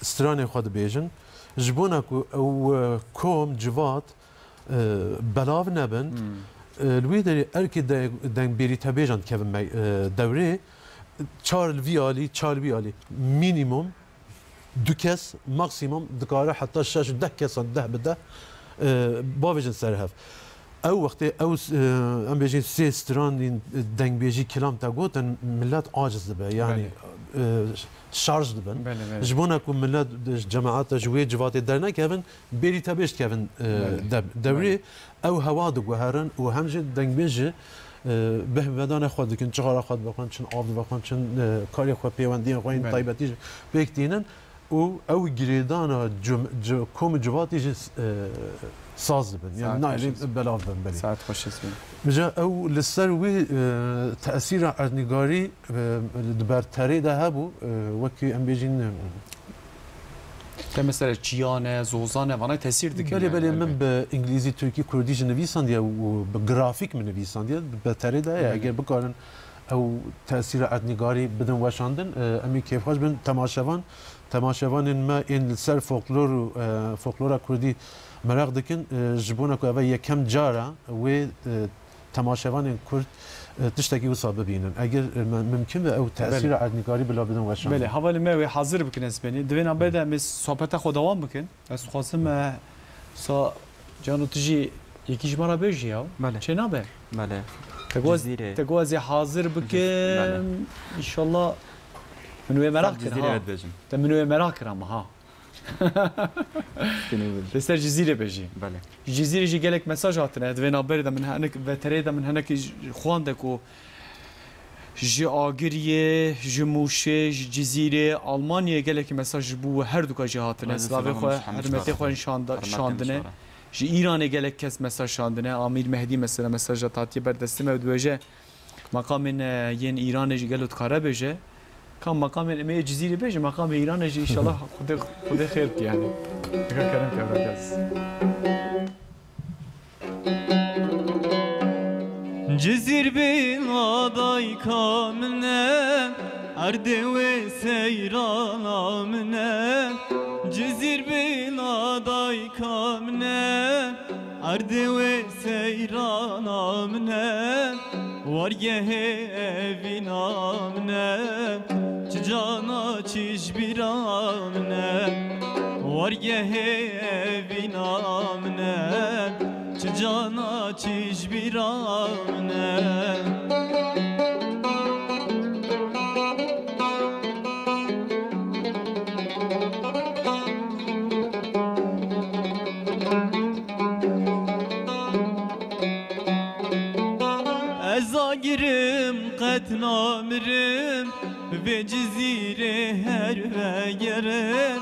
stranên xwe dibêjin. Ji bona ku ew, e, kom, civat, e, belav nebin, Hmm. e, li wê derê erkê de-, deng-, bêrîtebêjan dikevin me, e, dewrê, çar li vî alî, çar li vî alî, mînîmum du kes, maksimum dikare heta şeş deh kesan, deh bi deh, e, bavêjin ser hev. Ew wextê ew, e, em bêjin sê stranên dengbêjî kilam te gotin, millet aciz dibe. Yanî, Belê. e, şarj dibin. Belê, belê. Ji bona ku millet, cemaat ji wê civatê dernekevin, bêrîtebêj dikevin, e, Belê. de-, dewrê. Belê. Ew hewa diguherin û hem jî dengbêj jî, e, bêhmedana xwe dikin, cixara xwe divexwin, çin av divexwin, çin, e, karê xwe, pêwendiyên xwe yên Belê. Taybetî jî pêk tînin û ew girêdana cum-, ci-, kom û civatî jî, e, saz dibin. Yanî Saet nayê xweş olsun. Belav bin belê. Saet xweş olsun. Ji ew li ser wî, e, tesîra erdnîgarî, e, di berterê de hebû, e, wekî em bêjin, e, Te mesela çiyane, zozane, vana tesîr dikin Belê, yani, belê, min elbet. Bi îngilîzî, tirkî, kurdî jî nivîsandiye û bi grafîk min nivîsandiye, bi beterê de ye. Belê. Eger bikarin, ew tesîra erdnîgarî bidin weşandin. E, em ê kêfxweş bin temaşevan, temaşevanên me ên li ser folklor û, e, folklora kurdî meraq dikin, e, ji bona ku eve yekem cara wê, e, temaşevanên kurd, e, tiştekî wisa bibînin. Eger, e, me-, mimkin be ew tesîra Belê. erdnîgarî bila bidin weşandin. Belê, hevalê me wê hazir bikin ez benî. Di vê navbeyê de em ê sohbeta xwe dewam bikin. Ez dixwazim, e, sa Cano, tu jî yekî ji me re bêjî ya. Belê. Çê nabe? Belê. Te goz, Cizîrê. Te goz ê hazir bikim. Belê. Înşallah min wê merak kir, Cizîrê ha. Te min wê merak kir ama, ha. Te ser Cizîrê bêjî. Belê. Ji Cizîrê jî gelek mesaj hatine. Di vê navberê de min hinek, veterê de min hinek xwande ku ji Agiriyê, ji Mûşê, ji Cizîrê, Almanyayê gelekî mesaj ji bo we her duka jî hatine. Silavê xwe, hermetê xwe şanda-, şandine. Ji Îranê gelek kes mesaj şandine. Amîr Mehdî mesela mesaja tatiye ber destê me û dibêje, meqamên, e, yên Îranê jî gelo dikare bêje. Ka meqamên em ê Cizîrê bêje, meqamê Îranê jî înşallah Xwedê, Xwedê xêr bike yani. Dika kerem ke bira kes. Cizîr bila dayka min e, erdê wê seyrana min e. Cizîr bila dayka min e, erdê wê seyrana min e. Wargehê evîna min e, çi cana çi ji bîra min e. Wargehê evîna min e, çi cana çi ji bîra min e. Ez agirim qet namirim, vê Cizîrê her vegerim.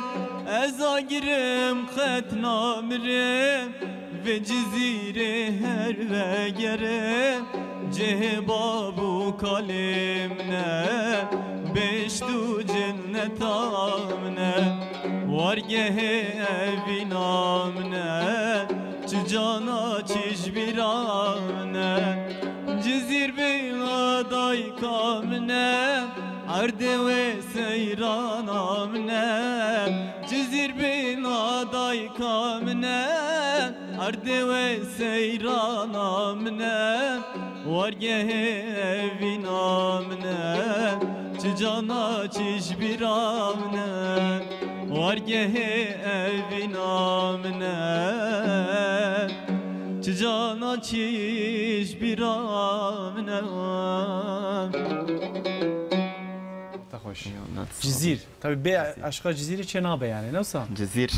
Ez agirim qet namirim, vê Cizîrê her vegerim. Cihê bab û kalê min e, bêşt û cinneta min e. Wargehê evîna min e, çi cana çi ji bîra min e. Cizîr bila dayka min e, erdê wê seyrana min e. Cizîr bila dayka min e, erdê wê seyrana min e. Wargehê evîna min e, çi cana çi ji bîra min e. Wargehê evîna min e, çi cana çi ji bîra min e. Te xweş. Yo, ne Cizîr. Tabii bê Cizîr. Aşqa Cizîrê çê nabe yani, ne wisa? Cizîr,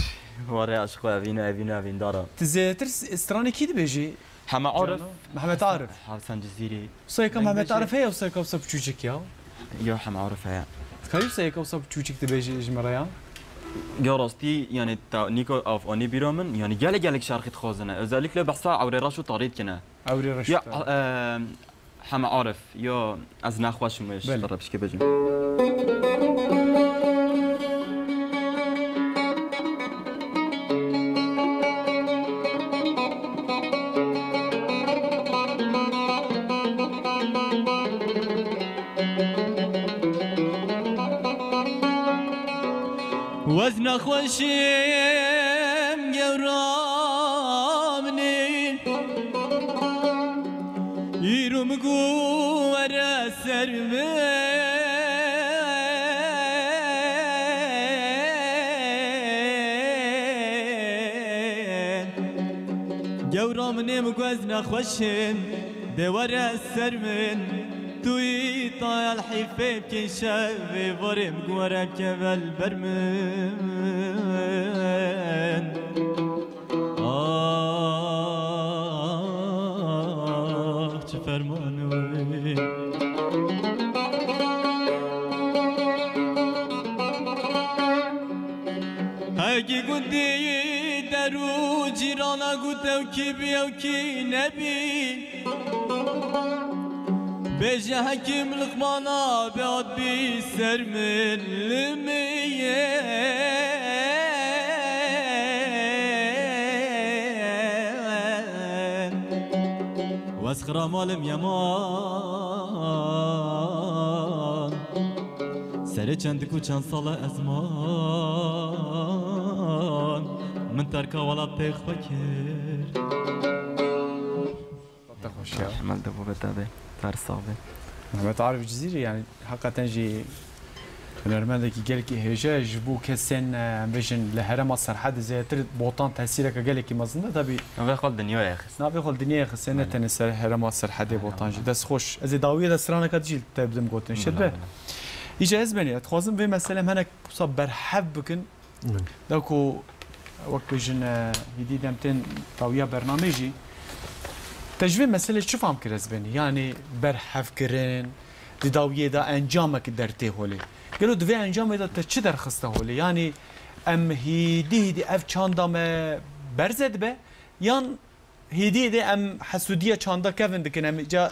warê aşqa evîn, evîn, evîndara. Tu zêdetir s-, stranê kî dibêjî? Heme Arif. Cano? Mehmet Arif. Hevsan Cizîrî. Wisa yeka Mehmet Arif heye, wisa yeka wisa piçûçik ya? Yo, Heme Arif heye. Dikarî wisa yeka wisa piçûçik dibêjî ji me re ya? Ya rastî, yani, ta, nîka av anî bîra min, yani, gelek gelek şerxî dixwazine. Özellikle behsa ewrê reş û tarî dikine. Ewrê reş û tarî. Ya, e, Heme Arif, yo ez nexweş im, wê ji te re pişkê bêjim. Wez nexweşim gewra min e. Îro min got were ser min. Gewra min ê min got ez nexweşim, dê were ser min. Tu yî tayal hîfê bikî şevê varê min got were bikeve li ber min. Ah, çi ferman wê. Hegî gundî der û cîrana got ew kî bî, ew kî nebî. Bêje Hekîm Luqmana bê hat bî ser min li min. Wez xira malim yema. Lê çend ku çend sala ez man, min terka welatê xwe kir. Te xweş ya. Hemel de bû be te be. Ter sax be. Mehmet Arif Cizîrî, yani, hakikaten jî hunermendekî gelkî hêje ji bo kesên, e, em bêjin, li herêma Serhedê zêdetir Botan tesîreke gelekî mezin de, tabî. Navê xwe li dinyayê xist. Navê xwe li dinyayê xist, ne Belê. Tenê ser herêma Serhedê Belê, Botan jî. belê. Dest xweş. Ez ê dawiyê de strana ka dijî li te bidim gotin. Şêt Belê, be. belê. Îca ez benî, ez dixwazim vê meselem henek wisa berhev bikin. Min. Da ku wek bêjin, e, hîdî dem tên dawiya bernamê jî, te ji vê meselê çi fam kir ez benî? Yanî berhevkirin, di dawiyê de encamek dertê holê. Gelo di vê encamê de te çi derxiste holê? Yanî em hîdî hîdî ev çanda me berze dibe, yan hêdî hêdî em hesûdiya çanda kevin dikin, em ca,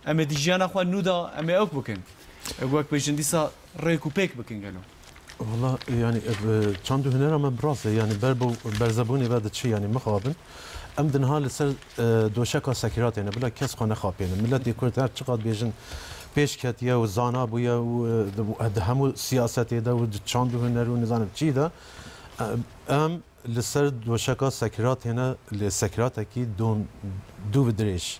em ê di jiyana xwe nû de em ê ewk bikin. Wek bêjin dîsa rêk û pêk bikin gelo. Valla, yani, e, çand û hunera me bi rast e, yani, ber bu berzebûnê ve diçi, yani, mixabin. Em di niha li ser, e, doşeka sekiratê ne, bila kes xwe nexapêne. Miletê Kurd her çiqad bêjin pêş ketiye û zana bûye û, e, di, di hemû siyasetê de û di çand û huner û nizanim çî de, e, em li ser doşeka sekiratê ne, lê sekiratekî dom-, dû bi dirêj.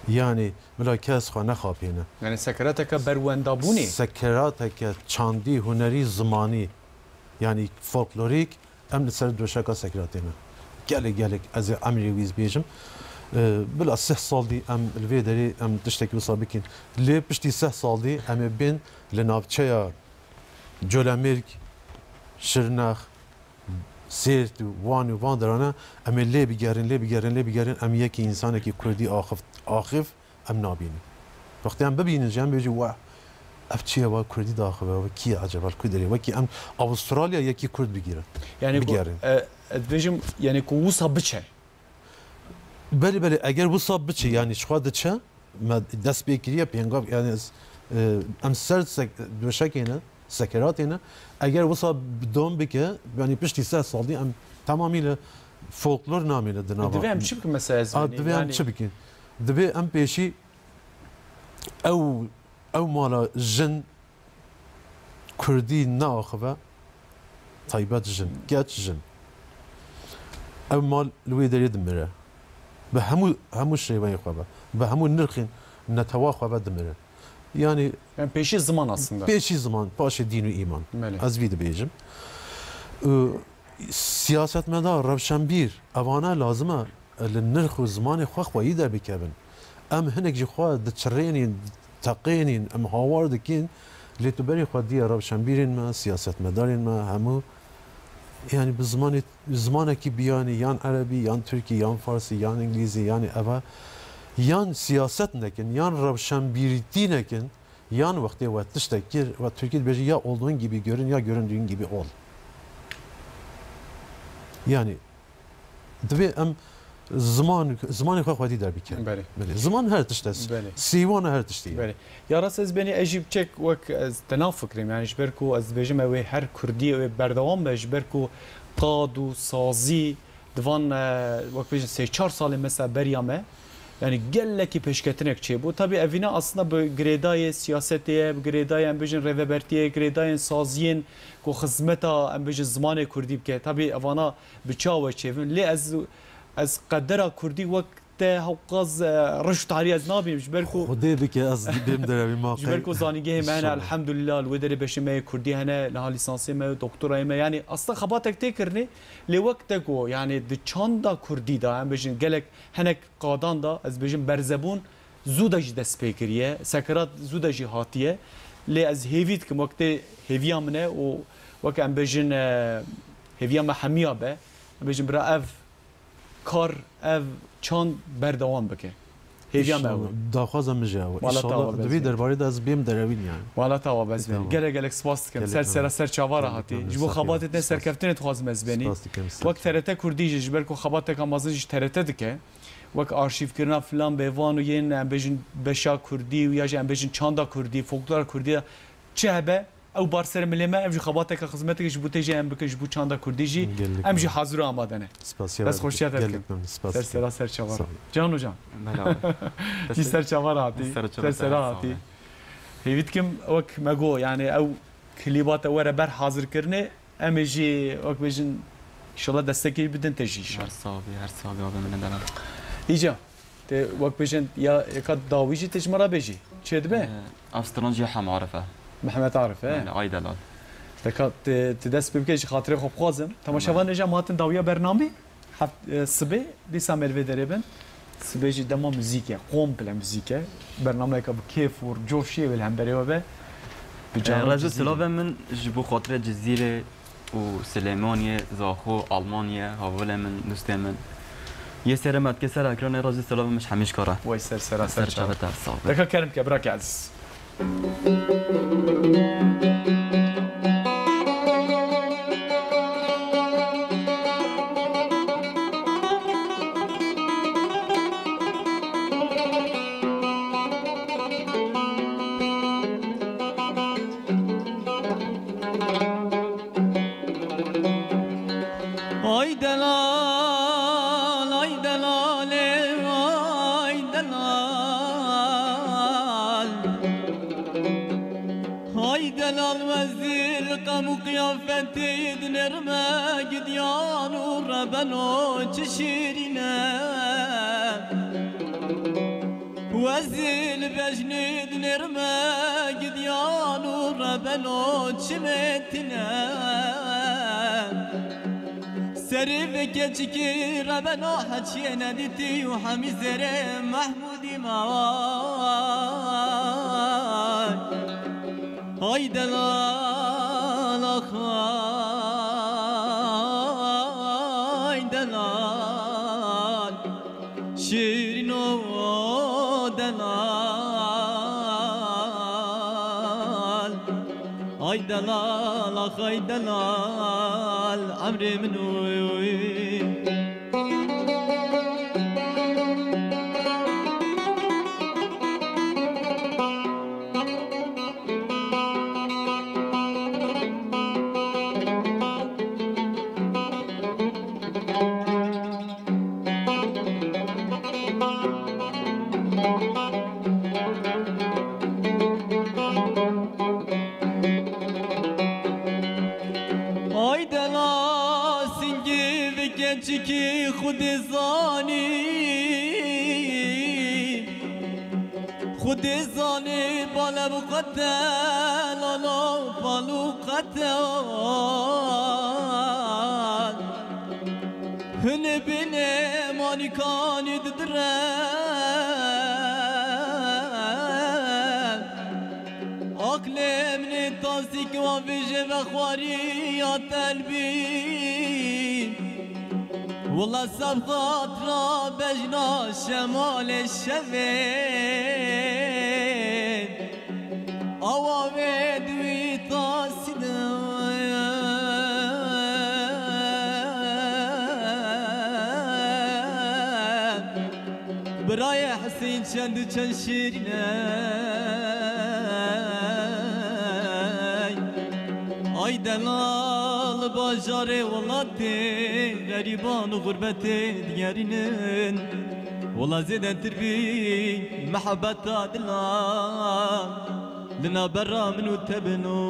Yanî bila kes xwe nexapîne. Yani sekirateke berwendabûnê. Sekirateke çandî, hunerî, zimanî, yanî folklorîk, em li ser doşeka sekiratê ne. Gelek, gelek ez ê emrê wî bêjim. E, bila sih sal dî em li vê derê em tiştekî wisa bikin. Lê piştî sih sal dî em ê bên li navçeya Colemêrg, Şirnex, Sêrt û Wan û van derane, em ê lê bigerin, lê bigerin, lê bigerin, em yekî însanekî Kurdî axif, axif em nabînin. Wextê em bibînin jî em bêjin, "Weh, ev çi ye, wa Kurdî diaxive, ev kî ye eceba, li ku derê?" Wekî em Avustralya yekî Kurd bigîrin, Yani ku, bigerin. e, ez dibêjim, yani ku wisa biçe. Belê, belê, eger wisa biçe, yani ji xwe diçe, me dest pê kiriye, pêngav, yani ez, e, em ser sek-, döşekê ne, sekeratê ne. Eger wisa dom bike, yani piştî seh sal dî em temamî li folklor namîne di nava. Divê em çi bikin mesela ez A, benî? Divê em Yani çi bikin? Divê em pêşî ew, ew mala jin Kurdî neaxive, taybet jin, geç jin. Ev mal li wê derê dimire. Bi hemû, hemû şêweyên xwe be, bi hemû nirxên netewa xwe be dimire. Yani Yani pêşî ziman aslında. Pêşî ziman, paşê dîn û îman. Belê. Ez vî dibêjim. Û siyasetmedar, rewşenbîr, evane lazim e li nirx û zimanê xwe xweyî derbikevin. Em hinek ji xwe diçirênîn, teqênîn, em hawar dikin, lê tu berê xwe diye rewşenbîrên me, siyasetmedarên me, hemû, yani bi zimanê, zimanekî biyanî, yan erebî, yan tirkî, yan farsî, yan îngilîzî, yani eva, yan siyaset nekin, yan rewşenbîrîtî nekin, yan wextê we tiştek kir, we tirkî dibêje, "Ya olduğun gibi görün, ya göründüğün gibi ol." Yani, divê em ziman, zimanê xwe xwedî derbikin. Belê. Belê. Ziman her tişt e. Belê. Sîwana her tiştî ye. Belê. Ya rast ez benî, ez jî çek wek ez te nafikirim. Yani ji ber ku ez dibêjim ew ê her kurdî ew ê berdewam be, ji ber ku qad û sazî di van, e, wek bêjin sê çar salê mesela beriya me, yani gelekî pêşketinek çêbû. Tabî evîna aslında bi girêdayê siyasetê ye, bi girêdayê em bêjin rêvebertiyê, girêdayên saziyên ku xizmeta em bêjin zimanê kurdî bike. Tabî evana bi çawa çêvin. Lê ez, ez qedera kurdî wek te hewqas, e, reş û tarî ez nabînim, ji ber ku Xwedê bike ez bêm derevî ma ji ber ku zanîngehê me hene, Înşallah. Elhamdulillah, li wê derê beşê me yê kurdî hene, niha lîsansê me, doktorayê me, yani aslında xebatek tê kirinê, lê wek te ku, yani di çanda kurdî de, em bêjin gelek henek qadan de, ez bêjim berzebûn zû de jî dest pê kiriye, sekerat zû de jî hatiye, lê ez hêvî dikim, wek tê hêviya min e û wek em bêjin, e, hêviya me hemiya be, em bêjin bira ev kar, ev çand berdewam bike. Hêviya me ew e. Înşallah. Daxwaza min jî ew e. Wala Înşallah tawa di vê bezmê. Derbarê de ez bêm derewîn yani. Wala tawa bezmê. Tamam. Gelek gelek spas dikim. Gelek Ser sera sağ ol. Ser çava re Gelek hatî. Ji bo sağ ol. Xebatê te Spas serkeftinê dixwazim ez benî. Spas dikim, sağ ol. Wek T R T Kurdî jî, ji ber ku xebateka mezin jî T R T dike. Wek arşîvkirina filan bêvan û yên, em bêjin, beşa Kurdî û ya jî em bêjin çanda Kurdî, folklora Kurdî de çi hebe, ew bar ser milê me, ev jî xebateke xizmeteke ji bo tê jî em bikin, ji bo çanda Kurdî jî. Gelek em jî memnun. Hazir û amade ne. Spasiya Dest we xweşiya te dikim. Gelek memnun. Spas Ser dikim. Sera ser çava. Sağ ol. Can hocam. Merhaba. Jî ser çava re hatî. Ser çava Ser sera sağ hatî. Olun. Pêwî dikim wek me got, yani ew klîba te were ber hazirkirinê, em ê jî wek bêjin, inşallah destekê bidin te jî inşallah. Her sax bî, her sax bî, abi min delam. Îca, te wek bêjin ya êka dawî jî te ji me re bêjî. Çê dibe? Ee, ev stran jî Hem Arif e. Mehmet Arif e? Belê, ay delal. Deka te, te dest pê bike ji xatirê xwe bixwazim. Temaşevanê jî em hatin dawiya bernamê. Heft-, e, sibê dîsa me li vê derê bin. Sibê jî dema muzîk e, komple muzîk e. Bernameyeke bi kêf û coşiyê wê li hemberê we be. Bi Ee, can û rez û cizîrê. Silavê min ji bo xatirê Cizîrê û Silêmaniyê, Zaxo, Almaniye, havulê min, dostê min. Yê serê me dike ser ekranê, rez û silavê min ji hemî ji kar e. Wey ser sera ser çava. Ser çava te, sax be. Deka kerem ke, bira ke eziz. Ay delal, ay delalê, ay delal. Ay delal, wezî li qem û qiyafetê dinêrime gidiyan û rebeno çi şîrîn e. Wezî li bejnê dinêrime gidiyan û rebeno çi mêtin e. Serê vê keçikî rebeno heçiyê nedîtî û hemî zêrê Mehmûdî me. Ay delal, ax ay delal. Şîrîno delal, ay delal, ax ay delal, emrê min oy. Ay dela singî vê keçikî xwedê zanî. Xwedê zanî balev qete lalo palû qete. Hûn ê bînê manîkanî didire. Aqlê min ê tasîk wa vêje vexwarî ya telbî. Wela sebxat ra bejna şemalê şevê. Awa vê duî tasî de. Birayê Hesîn çend û çend şîrîn e. Ay delal bajarê welatê, xerîban û xurbetê digerînin. Wela zêdetir bî mihebeta dila li navbera min û te bino.